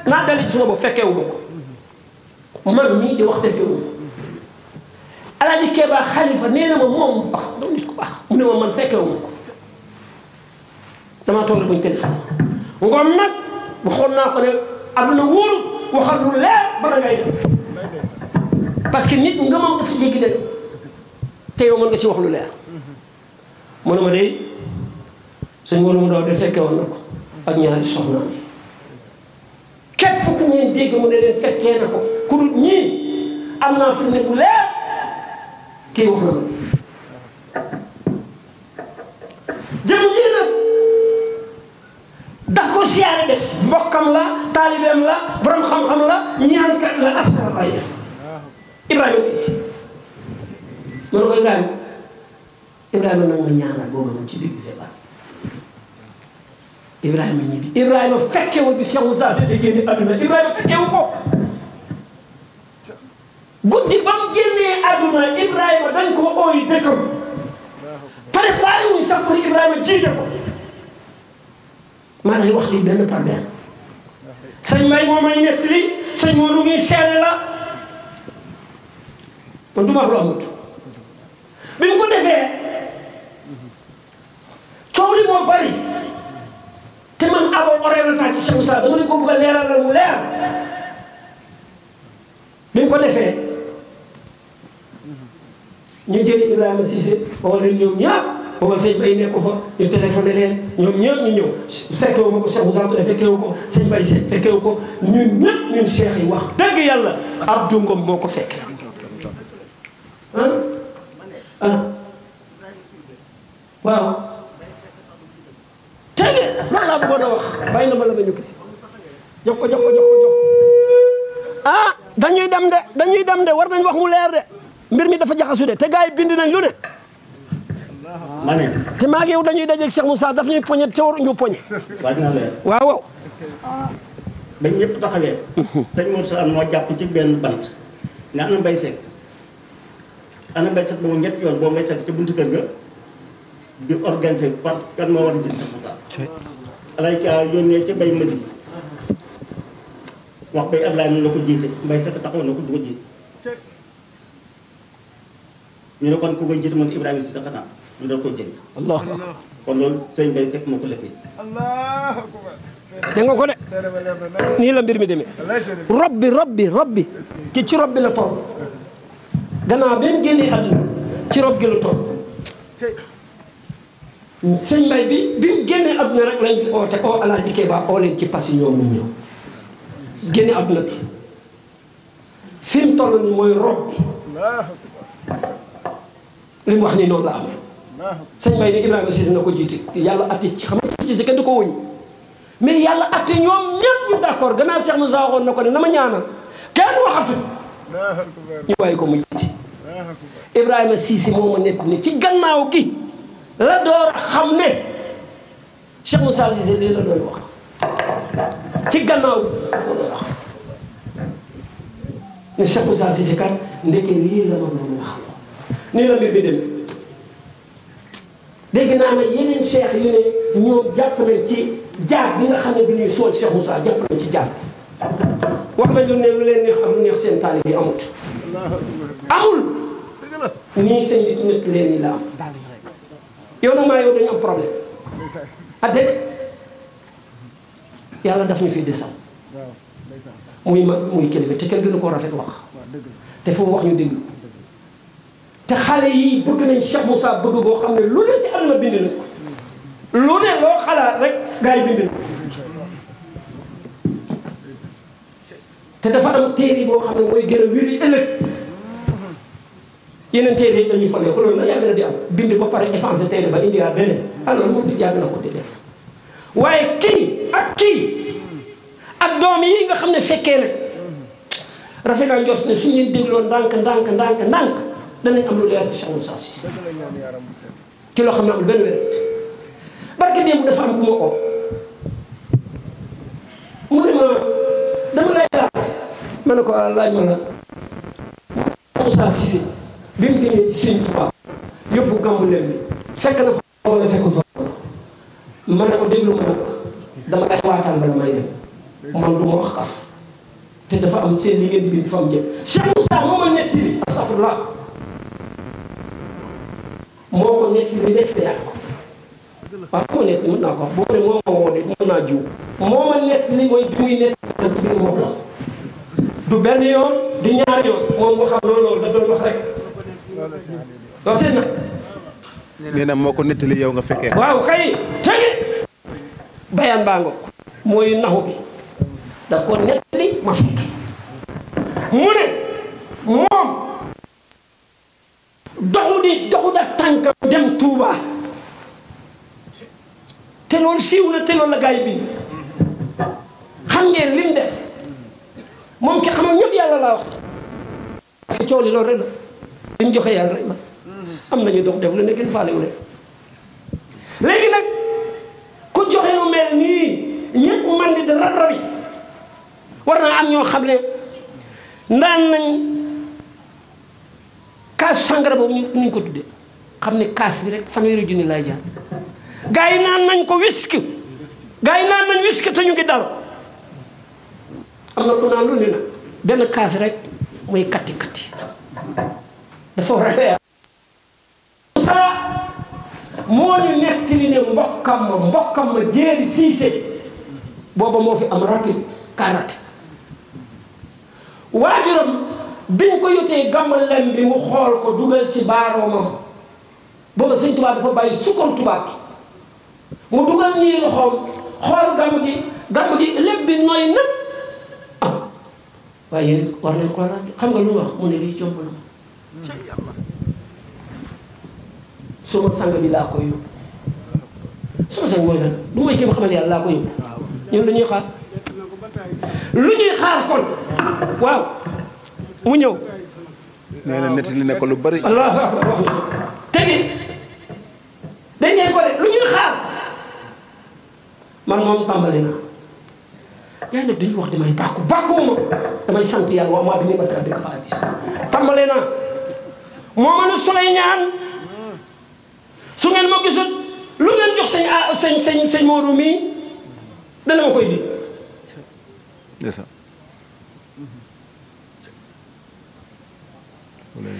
naa dali ci suma bopp fekkeewu ma ko man mii di wax fekkeewu ma Alaaji Keeba Xalifa nee na ma moom baax doo nit ku baax mu ne ma man fekkeewu ma ko damaa toog rek bañ téléphone ngoom nag waxoon naa ko ne àdduna wóoru waxal lu leer bala ngay dem parce que nit nga moom dafa jéggi de te yow mën nga ci wax lu leer mu ne ma de sëñ Wóoru mu daw de fekke woon na ko ak ñaari soxnaam yi képp ku ngeen dégg mu ne leen fekkee na ko ku dul ñii am naa fi ne bu leer kii wax na ma jëm jii nag daf ko siyaare des mbokkam la taalibeem la borom xam-xam la ñaankat la asara lay def Ibrahima Cissé ma ne ko Ibrahima nag ma ñaanal boobu moom ci biir bi feebar Ibrahima ñibbi Ibrahima fekkewul bi Cheikh Moussa Cissé génne àdduna Ibrahima fekkewu ko guddi ba mu génnee àdduna Ibrahima dañ ko ooyi dëkkam préparé wuñ sax pour Ibrahima jiite ko maa lay wax lii benn par benn sëñ May moo may nettali sëñ Modou muy seede la man du ma wax lu amut bi mu ko defee coow li moo bari te man aboo orientation ci Cheikh Moussa dama ne ko bëgg a leeral mu leer bi mu ko defee ñu jëli Ibrahima Cissé wala leen ñoom ñaar booba sëñ Bay nekku fa ñu téléphoné leen ñoom ñëpp ñu ñëw fekkewu ma ko Cheikh Moussa Touré fekkewu ko sëñ Bay Seck fekkewu ko ñun ñëpp ñun cheikh yi wax dëgg yàlla Abdou Ngom moo ko fekke waaw tege loolu la laa bëggoon a wax bàyyi na ma la ma ñu gis jox ko ah dañuy dem de war nañ wax mu leer de mbir mi dafa jaxasu de te gars yi bind nañ lu ne ma ne te maa ngi yow dañuy dajeeg Cheikh Moussa daf ñuy poñe te waruñu poñe waa dina leer waaw bañ ñëpp taxawee sëñ Moussa moo jàpp ci benn bant nga ana Mbaye Seck boobu ñetti yoon boo Mbaye Seck ci buntu kër ga di organiser par kan moo war a gis Cheikh Moussa alay ca yónnee ca bay mëdi wax bay Ablaye noonu la ko jiite Mbaye Seck taxaw na ko du ko jiite ñu ne kon ku koy jiite man Ibrahima si xanaa ñu doon ko jënd allah kon loolu sëñ Mbaye Seck moo ko lekkee da nga ko de nii la mbir mi demee rob bi ki ci rob bi la toll gannaaw bi mu génnee àdduna ci rob gi la toll sëñ Mbaye bi mu génnee àdduna rek lañ di oote oo Alaaji Kéba oo leen ci pasi ñoom ñu ñëw génne àdduna bi fi mu toll ni mooy rob bi li mu wax ni noonu la amee sëñ Mbaye ne Ibrahima si dina ko jiite yàlla atti ci xam nga ci si kenn du ko wëñ mais yàlla atte ñoom ñëpp ñu d'accord gannaaw Cheikh Moussa waxoon na ko ne na ma ñaanal kenn waxatu ñu bàyyi ko mu jiite Ibrahima Cissé moo ma nett ni ci gannaaw gi la door a xam ne Cheikh Moussa Cissé lii la doon wax ci gannaaw wax ne Cheikh Moussa Cissé kat ndeke lii la ma doon wax nii la mbir bi demee dégg naa nag yeneen cheikh yu ne ñoom jàpp nañ ci jaar bi nga xam ne bi ñuy sool Cheikh Moussa jàpp nañ ci jaar wax nañ lu ne lu leen neex am lu neex seen taalib yi amut nii seen nit nit leen ni la am yow nag maa yow dañu am problème adde yàlla daf ñu fi desal muy mag muy kilifa te kenn gënu koo rafet wax te fu mu wax ñu déglu te xale yi bëgg nañ Cheikh Moussa bëgg boo xam ne lu ne ci àdduna bind na ko lu ne loo xalaat rek gars yi bind na ko te dafa am téere boo xam ne mooy gën a wéri ëllëg yeneen téere yi dañuy fagee ko loolu nag yàgg na di am bind ba pare effacé téere ba indiwaat beneen alors moom nit yàgg na ko di def waaye kii ak doom yi nga xam ne fekkee nag rafet naa njort ne suñu leen dégloo ndànk danañ am lu leer ci Cheikh Moussa Cissé ci loo xam ne amul benn wérante barke démb dafa am ku ma oo mu ne ma dama lay laaj ma ne ko laaj ma la Moussa Cissé bi mu génnee ci Sëñ Tuubaa yóbbu gàmmu leen bi fekk na fa wala fekk fa ma ne ko déglu ma nag dama lay waataan bala may dem man du ma wax kaf te dafa am seen li ngeen bind dafa am jëm Cheikh Moussa moo ma netti astafurlah moo ko netti bi nekk yàq ko waaw moo netti mën naa ko wax boo ne moo ma woo de mën naa jiw moo ma netti li mooy bi muy netti ci biir moom la du benn yoon du ñaari yoon moom nga xam loolu dafa doon wax rek loolu seen na nee na moo ko nettali yow nga fekkee waaw xëy tegi bayaan baa ngo mooy naxu bi daf ko nettali ma fekk mu ne moom doxu da tànkam dem Touba te loolu siiw na te loolu la gaa yi bind xam ngeen lim def moom ki xamal ñëpp yàlla laa wax parce que coow li loolu rek la li ñu joxe yàlla rek la am nañu dox def la ne gën faalewu rek léegi nag ku joxe lu mel nii ñëpp man di da rab-rabi war naa am ñoo xam ne ndaan nañ kaas sangara boobu ñu ko tuddee xam ne kaas bi rek fanweeri junni lay jaar gars yi naan nañ ko whisky gars yi naan nañ whisky te ñu ngi dal am na ku naan lu ne nag benn kaas rek muy katti dafa war a leer saa moo ñu nekk li ne mbokkam ma Jéeri Siise booba moo fi am rapide car rapide waajuram biñ ko yotee gàmmal lem bi mu xool ko dugal ci baaroomam booba Sëñ Tuubaa dafa bàyyi sukkar tubaab bi mu dugal nii loxoom xool gàmm gi lépp bi nooy nag waaye yéen war nañ ko xam nga lu mu wax mu ne lii jomb na ma suma sang bi laa koy yóbbu sama sañ mooy lan du mooy ki ma xamal yàlla laa ko yóbbu ñun lu ñuy xaar lu ñuy xaar kon waaw mu ñëw nee na nettali ne ko lu bari. allahu akbar wax na tegi dañ ngeen ko de lu ñuy xaar man moom tàmbali na yaa ngi dañuy wax damay bàkkuwuma damay sant yàlla wa maa bi ni'mati rabbika fa haddis tàmbali na moo mën a soley ñaan su ngeen ma gisut lu ngeen jox sëñ Modou mii dana ma koy di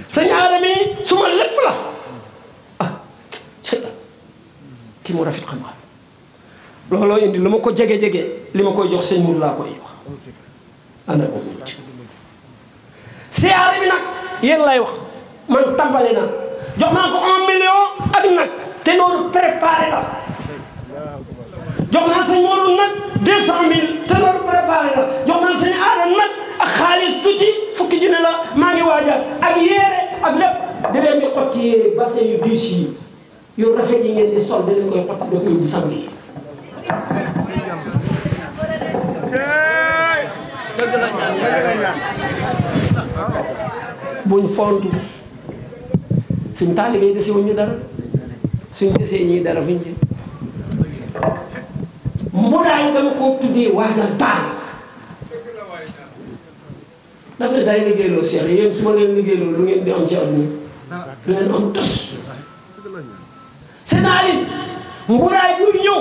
sëñ Adama yi su ma lépp la ah kii mu rafet xam-xam looloo indi lu ma ko jege-jege li ma koy jox sëñ Modou laa koy jox ànd ak moom siyaare bi nag yéen lay wax man tàmbali na jox naa ko 1 million ak nag te noonu préparé la jox naa sëñ Modou nag 200 000 te noonu préparé la jox naa sëñ Adama nag ak xaalis tuuti fukki junne la maa ngi waajal ak yéere ak lépp di leen di xotti yéere bassin yu diis yi yu rafet yi ngeen di sol da leen koy xotti doo ko yóbbu sam yi buñ fontu suñ taalibe dese wuñ ñu dara suñ desee ñuy dara fuñ jëm mbudaay dama ko tuddee waajal taal dafa ne day liggéeyloo Cheikh yéen su ma leen liggéeyloo lu ngeen di am ci àdduna lu ngeen am tos sénaari mbudaay buy ñëw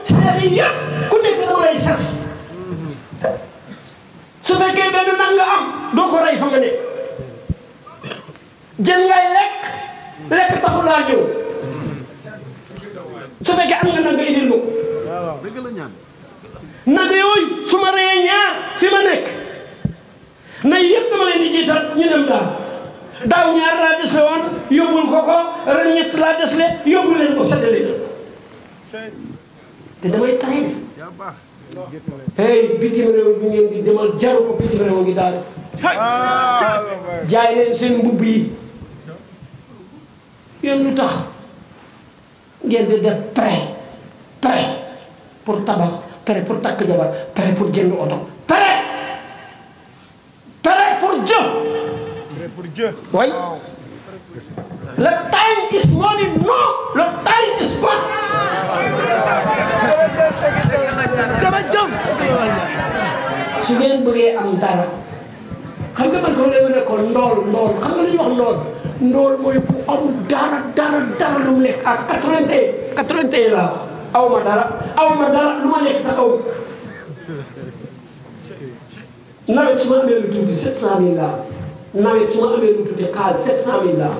Cheikh yi yëpp ku nekk dama lay sas su fekkee benn nag nga am doo ko rey fa nga nekk jën ngay lekk taxul laa ñëw su fekkee am nga nag nga indil ma nag yooyu su ma reyee ñaar fi ma nekk na yëpp dama leen di jiital ñu dem daaw ñaar laa desle woon yóbbul ko ren ñett laa desle yóbbul leen ko seddale na te damay pare hey bitim réew bi ngeen di demal jaru ko bitim réew ngi daal jaay leen seen mbubb yi yéen lu tax ngeen di def prêt pour tabax prêt pour takk jabar prêt pour jënd oto prêt pour Dieu oui le time is money no le time is God su ngeen bëggee am dara xam nga man ko lay mën a ko ndool xam nga li ñuy wax ndool mooy ku am dara lu mu lekk ak 81 laa aw ma dara lu ma lekk sax aw nawet su ma amee lu tuuti 700 000 laa nawet su ma amee lu tuuti xaalis 700 000 laa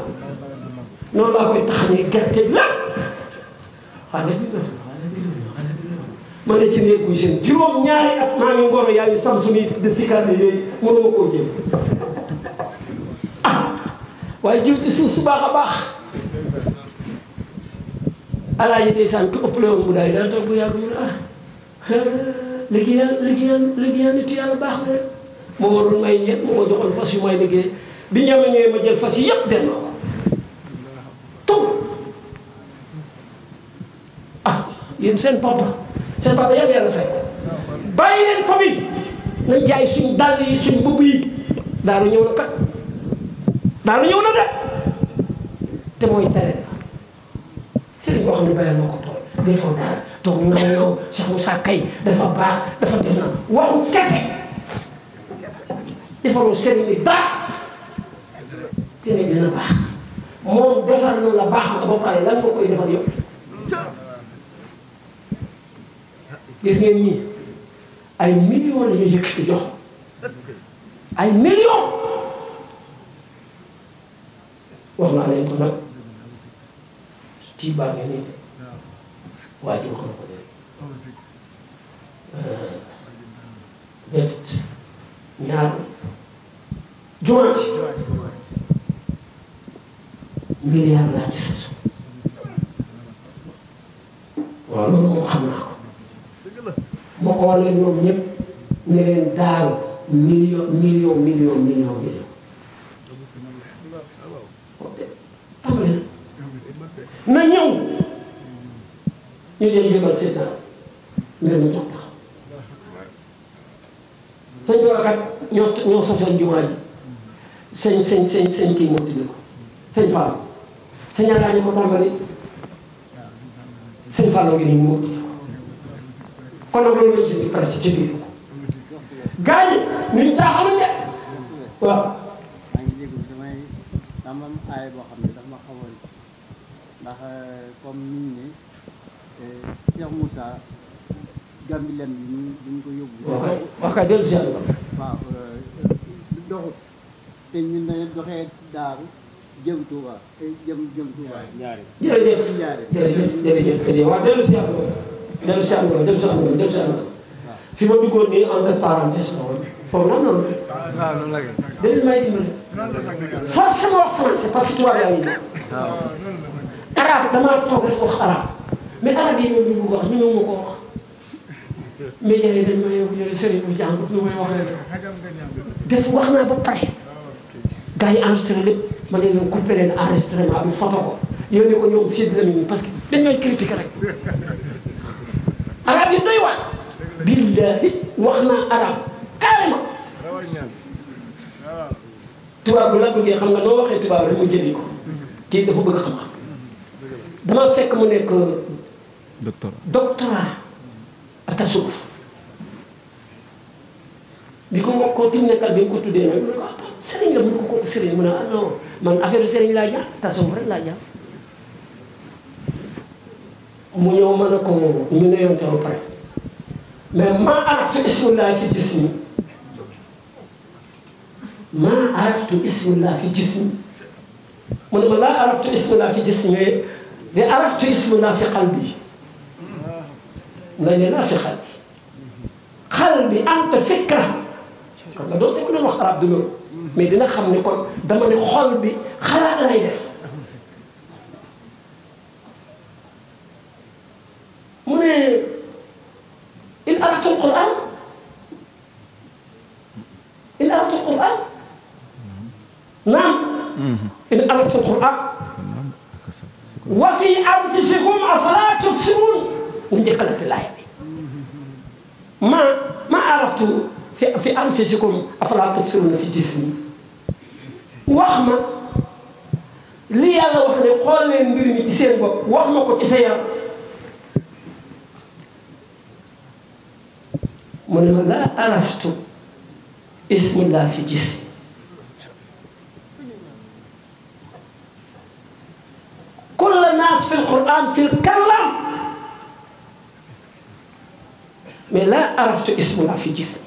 noonu laa koy taxawee gerte lépp xale bi ma ne ci néeg bu seen juróom-ñaari at maa ngi ngoro yaa ngi sam suñuy de sikar ne yooyu mënuma koo jëm waaye jiw ci suuf su baax a baax alaaji ndeysaan ku ëppale woon mu daay daan toog bu yàgg mu ne liggéeyal nit yàlla baax na rek moo waroon may ñett moo ma joxoon fas yu may liggéey bi ñama ñëwee ma jël fas yi yëpp delloo ko tout yéen seen papa yàlla fekk bàyyi leen famille nañ jaay suñ dàll yi suñ mbubb yi daaru ñëw na kat daaru ñëw na de te mooy tere sëriñ boo xam ne bàyyi na ko tool defoo dara toog ñëw Cheikh Moussa Kay dafa baax dafa def na waxu kese defaroo sëriñ bi baax te ne dina baax moom defar na la baax nga ba pare lan nga koy defar yow gis ngeen ñii ay millions la ñu yëkkati jox ay millions wax naa leen ko nag ci baa ngeen nii waa ji wax na ko de déedéet ñaar jumaa ci milliard laa ci sosu waaw loolu moom xam naa ko moo ko walee ñoom ñëpp ne leen daal million tàmbali na ñëw ñu jëm jëmal seen naa mbir mi jox taxaw sëñ Babacar ñoo sosoon jumaa ji sëñ kii moo tudd ko sëñ Fall sëñ Alaaji ko tàmbali sëñ Fall ngi nii moo tudd ko kon nag loolu lañ ci biir presque ci biir ko gars yi ñu caaxaan de waaw. maa ngi jégalu damay dama am aay boo xam ne dafa ma xamoon ndax comme nit ñi Cheikh Moussa Gambilem bi ñu ko yóbbu. wax kay dellu si yàlla. waaw doxut te ñun dañuy doxee Daaru jëm Touba jëm Touba. jërëjëf waaw dellu si yàlla dellu si yàlla fi ma duggoon nii entre parenthèses la woon foofu noonu noonu. waaw loolu la gis. déedéet may dimbali. forcément wax français parce que tubaab yaa ngi ñëw. arabe damaa toog rek wax arabe mais arabe yi ñoom ñu bëgg wax ñu ñëw ma ko wax. média yi dañ ma yóbbu ñu sëriñ bu jàng ñu may waxee def wax naa ba pare. gars yi enregistré lépp ma ne leen coupé leen enregistrement bi photo ko yónnee ko ñoom Sidi Lamine parce que dañ may critiquer rek. arabe yi doy wax. billahi wax naa arabe carrément. tubaab bu la bëggee xam nga noo waxee tubaab rek mu jëli ko kii dafa bëgg xam-xam dama fekk mu nekk doctorat ak tasawuf bi ko tim nekkal bi mu ko tuddee nag mu ne ko sëriñ la mu ne ko kooku sëriñ mu ne ah non man affaire sëriñ laa jaar tasawuf rek laa jaar mu ñëw mën a ko ñu ne yoon te ba pare mais ma araftu ismullah fi jismi ma araftu ismullah fi jismi mu ne ma laa araftu ismullah fi jismi mais araftu ismullah fi qalbi nga ne laa fi qalbi anta fikra xam nga doon te ko doon wax arab du loolu mais dina xam ne kon dama ne xol bi xalaat lay def mu ne in araftu alquran in araftu alquran naam in araftu alquran wa fi anfusikum afala tubsirun nga njëkkalante laaya bi ma araftu fi anfusikum afala tubsirun fi jismi wax ma li yàlla wax ne xool leen mbir mi ci seen bopp wax ma ko ci sa yaram mu ne ma laa araftu ismillah fi jismi kulla naas fi alquran fi lkallam mais laa araftu ismillah fi jismi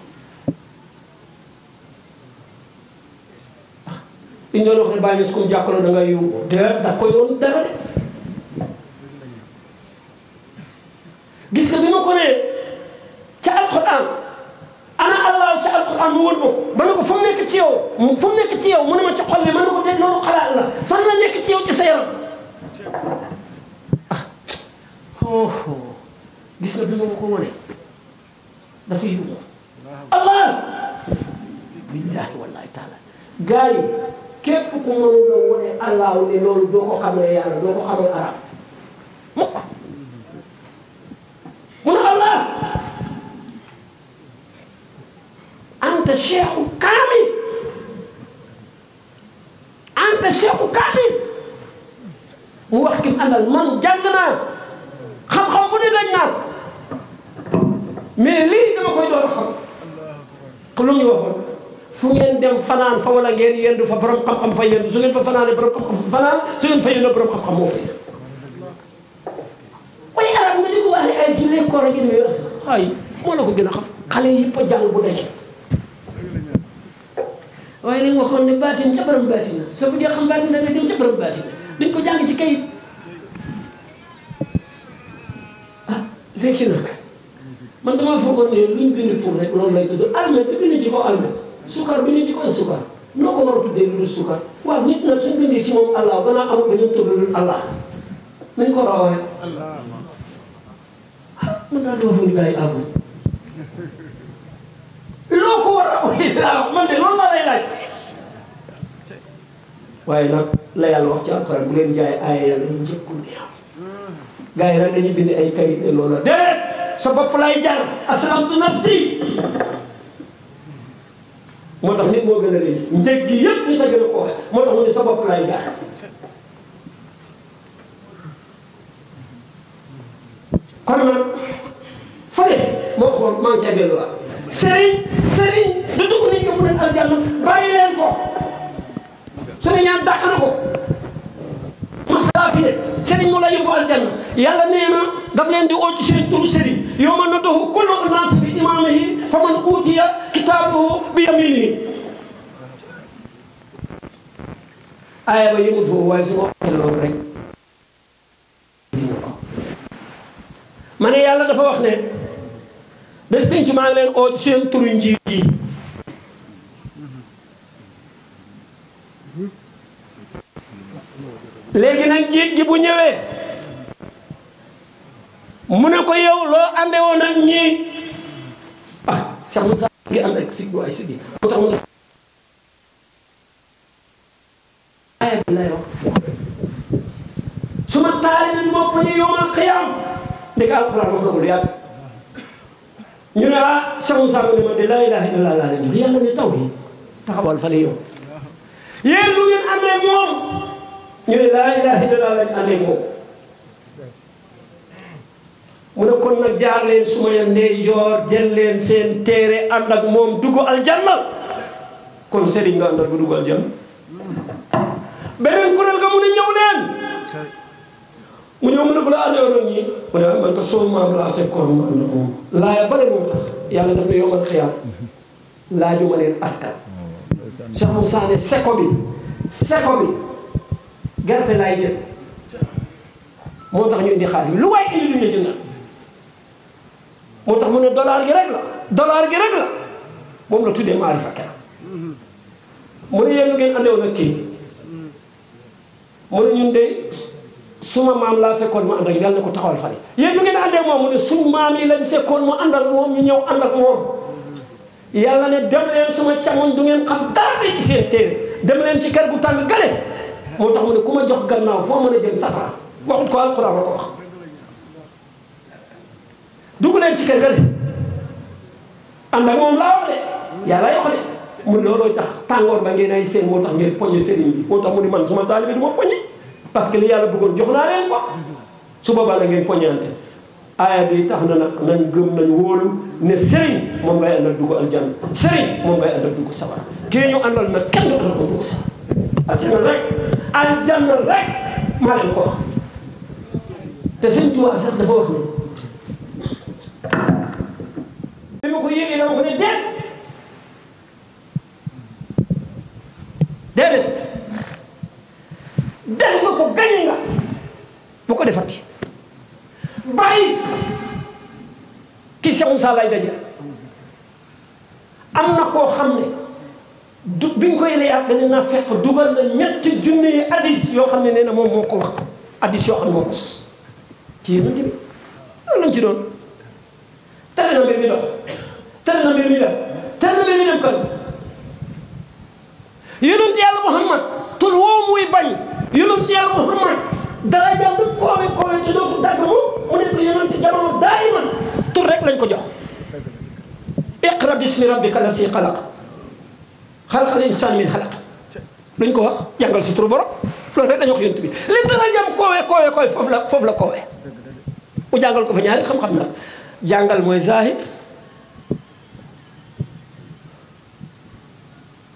li ñu doon wax ne bàyyi ñes comme jàkkaloo da ngay yóbbu de daf ko yoon dara de gis nga bi ma ko nee ca alquran ana allah ca alquran mu wër ma ko ba ne ko fu mu nekk ci yow fu mu nekk ci yow mu ne ma ci xol bi ma ne ko de loolu xalaat la fan la nekk ci yow ci sa yaram ah gis nga bi ma ko wane dafa yuuxu allah billahi wallahi taala gars yi képp ku mënul a wane allah ne loolu doo ko xamee yàlla doo ko xamee arab mukk mu ne allah anta cheikhu kaamil anta cheikhu kaamil mu wax ki mu àndal man jàng naa xam-xam bu ne dañ naan mais lii dama koy door a xam lu ñu waxoon fu ngeen dem fanaan fa wala ngeen yendu fa borom xam-xam fa yendu su ngeen fa fanaanee borom xam-xam fa fanaan su ngeen fa yendoo borom xam-xam moo fa yendu waaye arab nga di ko wax ne ay jullee koor a gën a ay moo la ko gën a xam xale yi fa jàng bu daje waaye li nga waxoon ne baatin ca borom baatin la soo bëggee xam baatin da ngay dem ca borom baatin dañ ko jàng ci kayit ah fekki nag man damaa foogoon ne luñ bind pour rek loolu lay tudd almet bi bind ci kaw almet sukar bi bind ci kaw sukar noo ko war a tuddee lu dul sukar waaw nit nag suñ bindee ci moom allah gannaaw amul dañoo tudd lu allah nañ ko rawoo rek ah man daal dama foog ni gars yi àggul loo ko war a wax man de loolu laa lay laaj waaye nag la yàlla wax ci alquran bu leen jaay aaya yàlla ñu njëkku ne am gars yi rek dañuy bind ay kayit ne loolu la déedéet sa bopp lay jar aslamtu nafsi moo tax nit moo gën a rëy njëg gi yëpp nit a gën a kooxe moo tax mu ne sa bopp lay jar kon nag fële moo xool maa ngi cay delluwaat sëriñ du dugg nit ñi mu ne aljanna bàyyi leen ko sëriñaan dàq na ko masaa fi ne sëriñ mu la yóbbu aljanna yàlla nee na daf leen di oo ci seen turu sëriñ yow man na doxu kullu naas bi imaamihi fa man uutiya kitaabahu bi yaminihi aaya ba yëmut foofu waaye su ma waxee loolu rek ma ne yàlla dafa wax ne bés penc maa ngi leen oo ci seen turu njiit yi léegi nag njiit gi bu ñëwee mu ne ko yow loo ànde woon ak ñii ah Cheikh Moussa ngi ànd ak sig waay sigi moo tax mu ne aaya bi lay wax su ma taali bi moo poñe yowmal xiyaam ndek alquran wax na ko lu yàgg ñu ne ah Cheikh Moussa mu ne ma de laa ilaha illallah laa leen jox yàlla ne taw yi taxawal fa la yow yéen lu ngeen àndee moom ñu ne laa ilaha illallah lañ àndee moom mu ne kon nag jaar leen suma ya ndeyjoor jël leen seen téere ànd ak moom dugg aljanna kon sëriñ nga àndal bu dugg aljanna beneen kuréel ga mu ne ñëw leen mu ñëw mu ne bu la àndee woon ñi mu ne man ko soo maam laa fekkoon ma ànd ak moom laaya bare moo tax yàlla daf ne yomal xiyaam laajuma leen askan Cheikh Moussa ne seko bi gerte laay jël moo tax ñu indi xaalis bi lu waay indi lu ñu jënd moo tax mu ne dollar gi rek la moom la tuddee maarifa kera mu ne yéen lu ngeen andewoon ak kii mu ne ñun de suma maam laa fekkoon mu ànd ak yàlla ne ko taxawal fan yi yéen lu ngeen andee moom mu ne suñu maam yi lañ fekkoon mu ànd ak moom ñu ñëw ànd ak moom yàlla ne dem leen suma càmmoñ du ngeen xam dara ci seen téere dem leen ci kër gu tàng gale moo tax mu ne ku ma jox gannaaw foo mën a jëm safara waxut ko alxuraan la ko wax dugg leen ci kër gale ànd ak moom laa wax de yàlla yoo de mu looloo tax tàngoor ba ngeen ay seen moo tax ngeen poñe sëriñ bi moo tax mu ne man suma taalibe du ma poñe parce que li yàlla bëggoon jox naa leen ko su boobaa na ngeen poñeante aaya bi tax na nag nañ gëm nañ wóolu ne sëriñ moom ngay àndal dugg aljanna sëriñ moom ngay àndal dugg safara kii ñu àndal nag kenn du àndal ko dugg safara aljanna rek maa leen ko wax te sëñ Tuubaa sax dafa wax ne bi ma ko yéegee dama ko ne déedéet def nga ko gañ nga bu ko defati bàyyi ki Cheikh Moussa lay daje am na koo xam ne du biñ koy reyaat dana na fekk dugal na ñetti junni addis yoo xam ne nee na moom moo ko wax addis yoo xam ne moo ko sos ci yéen bi loolu lañ ci doon tere na mbir mi dox tere na mbir mi dem tere na mbir mi dem kan yonent yàlla Muhammad tur woo muy bañ yonent yàlla Muhammad dara jàmm koowe te doo ko dagg mu nekk yonent jamono daayiman tur rek lañ ko jox iqra bismi rabbika lasi xalaq xalaqal insaan min xalaq luñ ko wax jàngal si turu borom loolu rek dañu wax yonent bi li dara jàmm koowe foofu la koowe mu jàngal ko fa ñaari xam-xam nag jàngal mooy zahir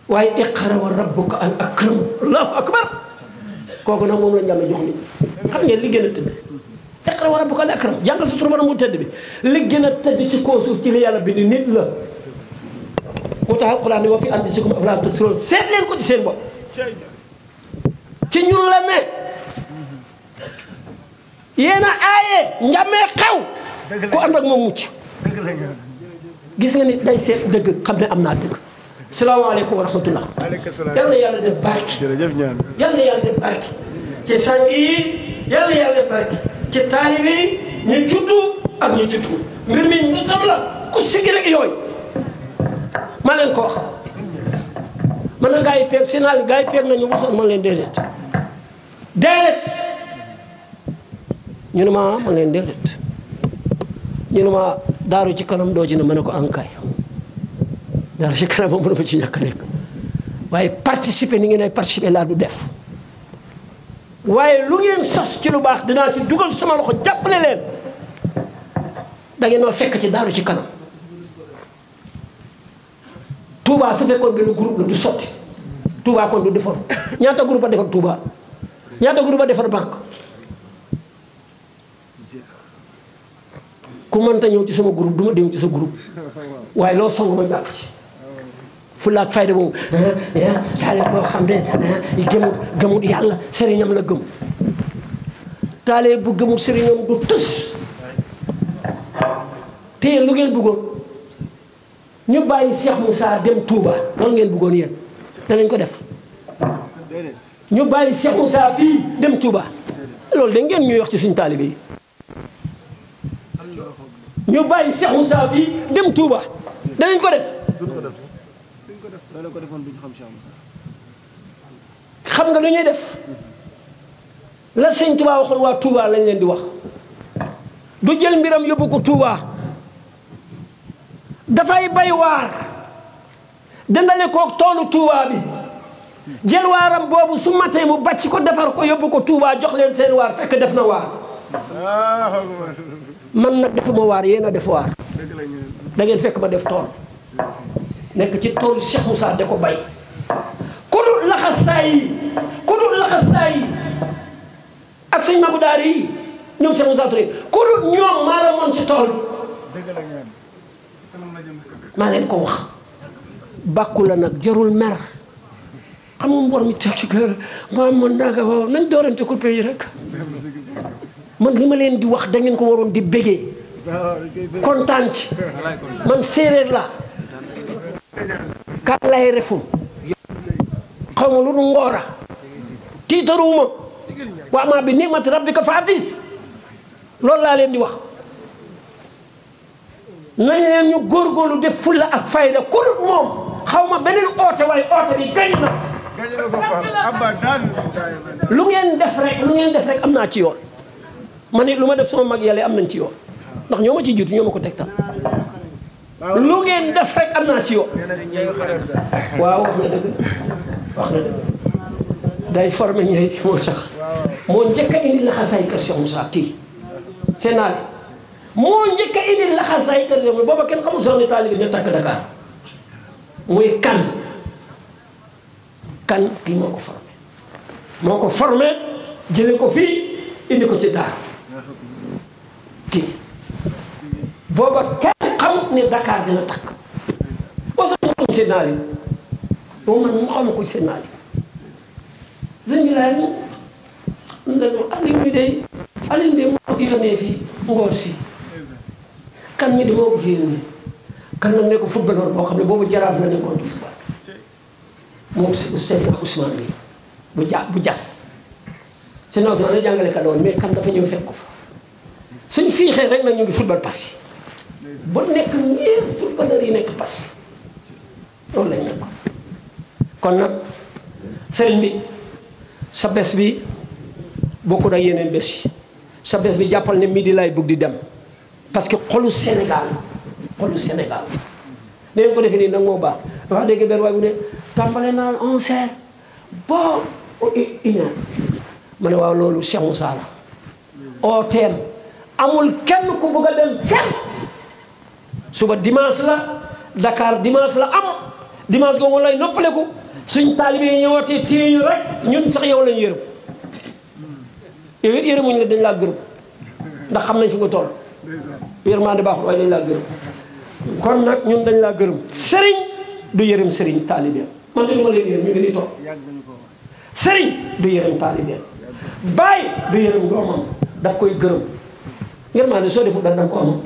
waaye iqra wa rabbuka al akram allahu akbar kooku nag moom la njàmme jox nit xam ngeen li gën a tëdd iqra wa rabbuka al akram jàngal sa turu borom mu tëdd bi li gën a tëdd ci kaw suuf ci li yàlla bind nit la moo tax alquran ni wa fi anfusikum afalaa tubsiruun seet leen ko ci seen bopp ci ñun la ne yéen a aaye njàmmee xew ku ànd ak moom mucc gis nga nit day seet dëgg xam ne am naa dëgg salaamaaleykum wa rahmatullah yal na yàlla def barke yal na yàlla def barke ci sang yi yal na yàlla def barke ci taalibe yi ñu juddu ak ñu juddu mbir mi ñu tam la ku sigi rek yooyu ma leen ko wax man na gaa yi peeg sénal gaa yi peeg nañu wasoon man leen déedéet ñu ne ma ma leen déedéet ñu ne ma daaru ci kanam doo ci ne ma ne ko ankay daaru ci kanam moom mënu ma ci ñàkk a nekk waaye participer ni ngeen ay participer laa du def waaye lu ngeen sos ci lu baax dinaa ci dugal sama loxo jàppale leen da ngeen ma fekk ci daaru ci kanam Touba su fekkoon benn groupe la du sotti Touba kon du defar ñaata groupe a defar Touba ñaata groupe a defar banque ku mënta ñëw ci sama groupe du ma dem ci sa groupe waaye loo song ma jàpp ci fulla ak fayda boobu taalib boo xam ne gëmut yàlla sëriñam la gëm taalib bu gëmut sëriñam du tus te yéen lu ngeen bëggoon ñu bàyyi Cheikh Moussa dem Touba loolu ngeen bëggoon yéen danañ ko def ñu bàyyi Cheikh Moussa fii dem Touba loolu da ngeen ñuy wax ci suñu taalibe yi ñu bàyyi Cheikh Moussa fii dem Touba danañ ko def xam nga lu ñuy def la sëñ Touba waxoon waa Touba lañ leen di wax du jël mbiram yóbbu ko Touba dafay bay waar dendale koog toolu Touba bi jël waaram boobu su matee mu bàcc ko defar ko yóbbu ko Touba jox leen seen waar fekk def na waar man nag defuma waar yéen a def waar da ngeen fekk ma def tool nekk ci toolu Cheikh Moussa da ko bay ku dul laxasaay yi ak sëñ Magu Daara yi ñoom Cheikh Moussa Touré ku dul ñoom maa la moon ci tool maa leen ko wax bàkku la nag jarul mer xam nga mbor mi teg ci kër maa mën naa ko waaw nañ doorante coupé yi rek man li ma leen di wax da ngeen ko waroon di bégee kontaan ci man séeréer la kat lay refum xaw ma lu du ngoora tiitaruwuma waa maa bi nimati rabbika fa haddis loolu laa leen di wax nañ leen ñu góorgóorlu def fulla ak fayda ku dul moom xaw ma beneen oote waaye oote bi gañ na lu ngeen def rek am naa ci yoon ma ne lu ma def sama mag yàlla am nañ ci yoon ndax ñoo ma ciy jiitu ñoo ma ko tegtal lu ngeen def rek am naa ci yoon waaw wax na dëgg day formé ñooy moo sax moo njëkk a indi laxasaay kër Cheikh Moussa kii seen naa moo njëkk a indi laxasaay kër Cheikh Moussa booba kenn xamul sax ni taalibe ne takk Dakar muy kan kii moo ko formé jële ko fii indi ko ci daar kii booba kenn xamut ne Dakar dina takk boo sax ñu xam seen naa li moom man mu xam ko seen naa li sëñ bi laay Alioune de moo ko yónnee fii Ngor si kan mi de moo ko fi yónnee kan nag ne ko footballeur boo xam ne boobu jaraaf la nekkoon di football moom Seydina Ousmane bi bu jas Seydina Ousmane la jàngale ka doon mais kan dafa ñëw fekk ko fa suñ fiixee rek nag ñu ngi football Passy ba nekk ñeent footballeur yi nekk Passy loolu lañ nekk kon nag sëriñ bi sa bés bi bokkul ak yeneen bés yi sa bés bi jàppal ne midi laay bëgg di dem parce que xolu Sénégal neen ko defee nii nag moo baax wax dëgg benn waaye bu ne tàmbale naa 11h ba 1h ma ne waaw loolu Cheikh Moussa la oo teem amul kenn ku bëgg a dem fenn suba dimanche la Dakar dimanche la am dimanche googu lay noppaleku suñ taalibe yi ñëwaatee téye ñu rek ñun sax yow lañu yërëm yow it yërëmuñu la dañ laa gërëm ndax xam nañ fi nga toll yërmande baaxul waaye dañ laa gërëm kon nag ñun dañ laa gërëm sëriñ du yërëm sëriñ taalibe man de ma leen yërëm ñu ngi nii toog sëriñ du yërëm taalibe baay du yërëm doomam daf koy gërëm yërmande soo deful dara danga ko am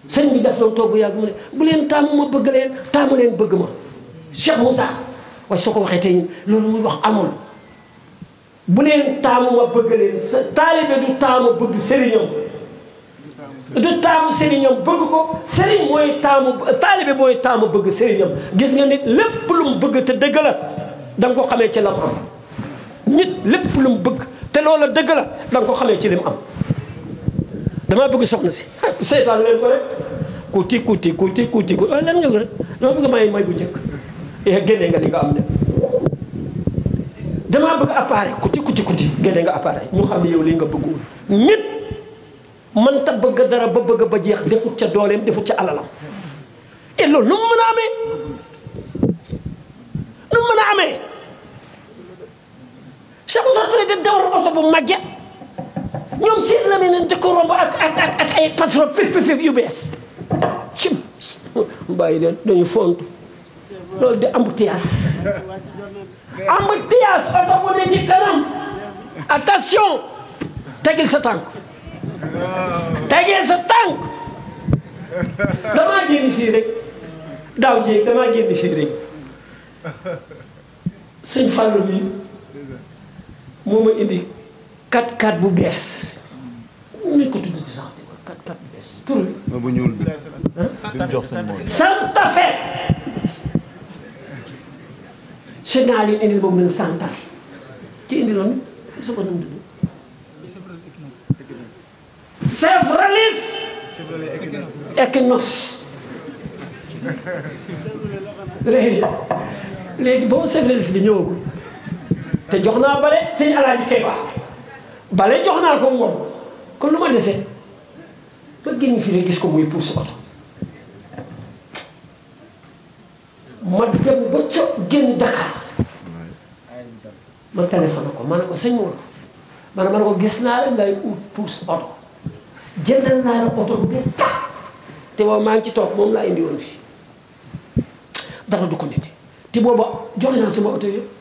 sëriñ bi daf doon toog bu yàgg mu ne bu leen taamu ma bëgg leen taamu leen bëgg ma Cheikh Moussa waaye soo ko waxee tey loolu muy wax amul bu leen taamu ma bëgg leen sa taalibe du taamu bëgg sëriñam du taamu sëriñam bëgg ko sëriñ mooy taamu taalibe mooy taamu bëgg sëriñam gis nga nit lépp lu mu bëgg te dëgg la da nga ko xamee ci lam am nit lépp lu mu bëgg te loola dëgg la da nga ko xamee ci lim am damaa bëgg soxna si seetaan leen ko rek kuti lan nga ko rek dama bëgg may bu njëkk génnee nga li nga am ne damaa bëgg appareil kuti génnee nga appareil ñu xam ne yow lii nga bëggul nit man ta bëgg dara ba bëgg ba jeex defut ca dooleem defut ca alalam et loolu nu mu mën a amee Cheikh Moussa Touré de dawal oto bu màgget ñoom seen la mel ne jëkko romb ak ay patron fif yu bees ci bàyyi leen dañu fontu loolu di embouteillage oto bu ne ci kanam attention tegil sa tànk damaa génn fii rek daaw jéeg damaa génn fii rek sëñ Fallou bi moo ma indi 4x4 bu bees ñu ko tudd ci sax 4x4 bu bees tur bi bu ñuul bi jox seen moom Santa Fe général yi indil boobu nag Santa Fe ki indi loon su ko num tudd Chevrolet Equinox léegi boobu Chevrolet bi ñëwagul te jox naa bale sëñ Alaaji Keba bale jox naa ko moom kon lu ma desee ba génn fii rek gis ko muy pousse oto ma dem ba génn Dakar ma téléphone ko ma ne ko sëñ Mourou ma ne ko gis naa la ngay ut pousse oto jëndal naa la oto bu bees te boobu maa ngi ci toog moom laa indi woon fii dara du ko nit te booba joxe naa sama oto yëpp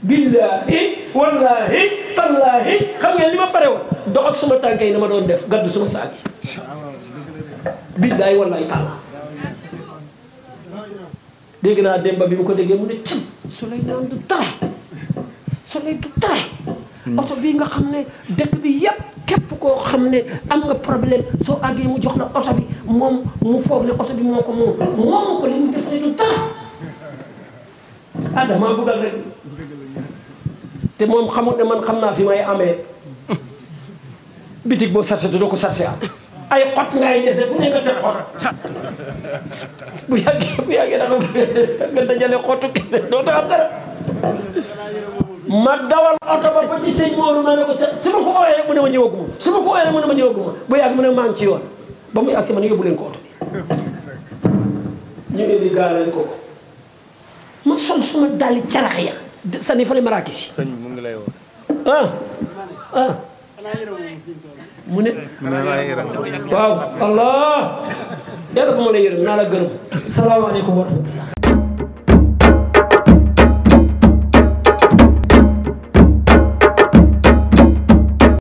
billaahi wallaahi tallaahi xam ngeen li ma pare woon dox ak sama tànk yi na ma doon def gaddu sama saag yi billaahi wallaahi tallaahi dégg naa Demba bi mu ko déggee mu ne cim Souleymane du tare oto bii nga xam ne dëkk bi yépp képp koo xam ne am nga problème soo àggee mu jox la oto bi moom mu foog ne oto bi moo ko moom ko li mu def ne du tare damaa buggal rek te moom xamul ne man xam naa fi may amee bitig boo sarse te doo ko sarse am ay xot ngay dese fu ne nga teg xot bu yàggee da nga dajale xotu kese doo ta am dara ma dawal oto ba ba ci sëñ Mooru ma ne ko su ma ko ooyee rek mu ne ma ñëwaguma su ma ko ooyee rek mu ne ma ñëwaguma bu yàgg mu ne maa ngi ci yoon ba muy agsi ma ne yóbbu leen ko oto bi ñu ne di gaalal ko ma sol suma dali carax ya sànni fale marakis yi sëñ mu ngi lay woo mu ne waaw allah yàlla bu ma la yërëm naa la gërëm salaamaaleykum wa rahmatullah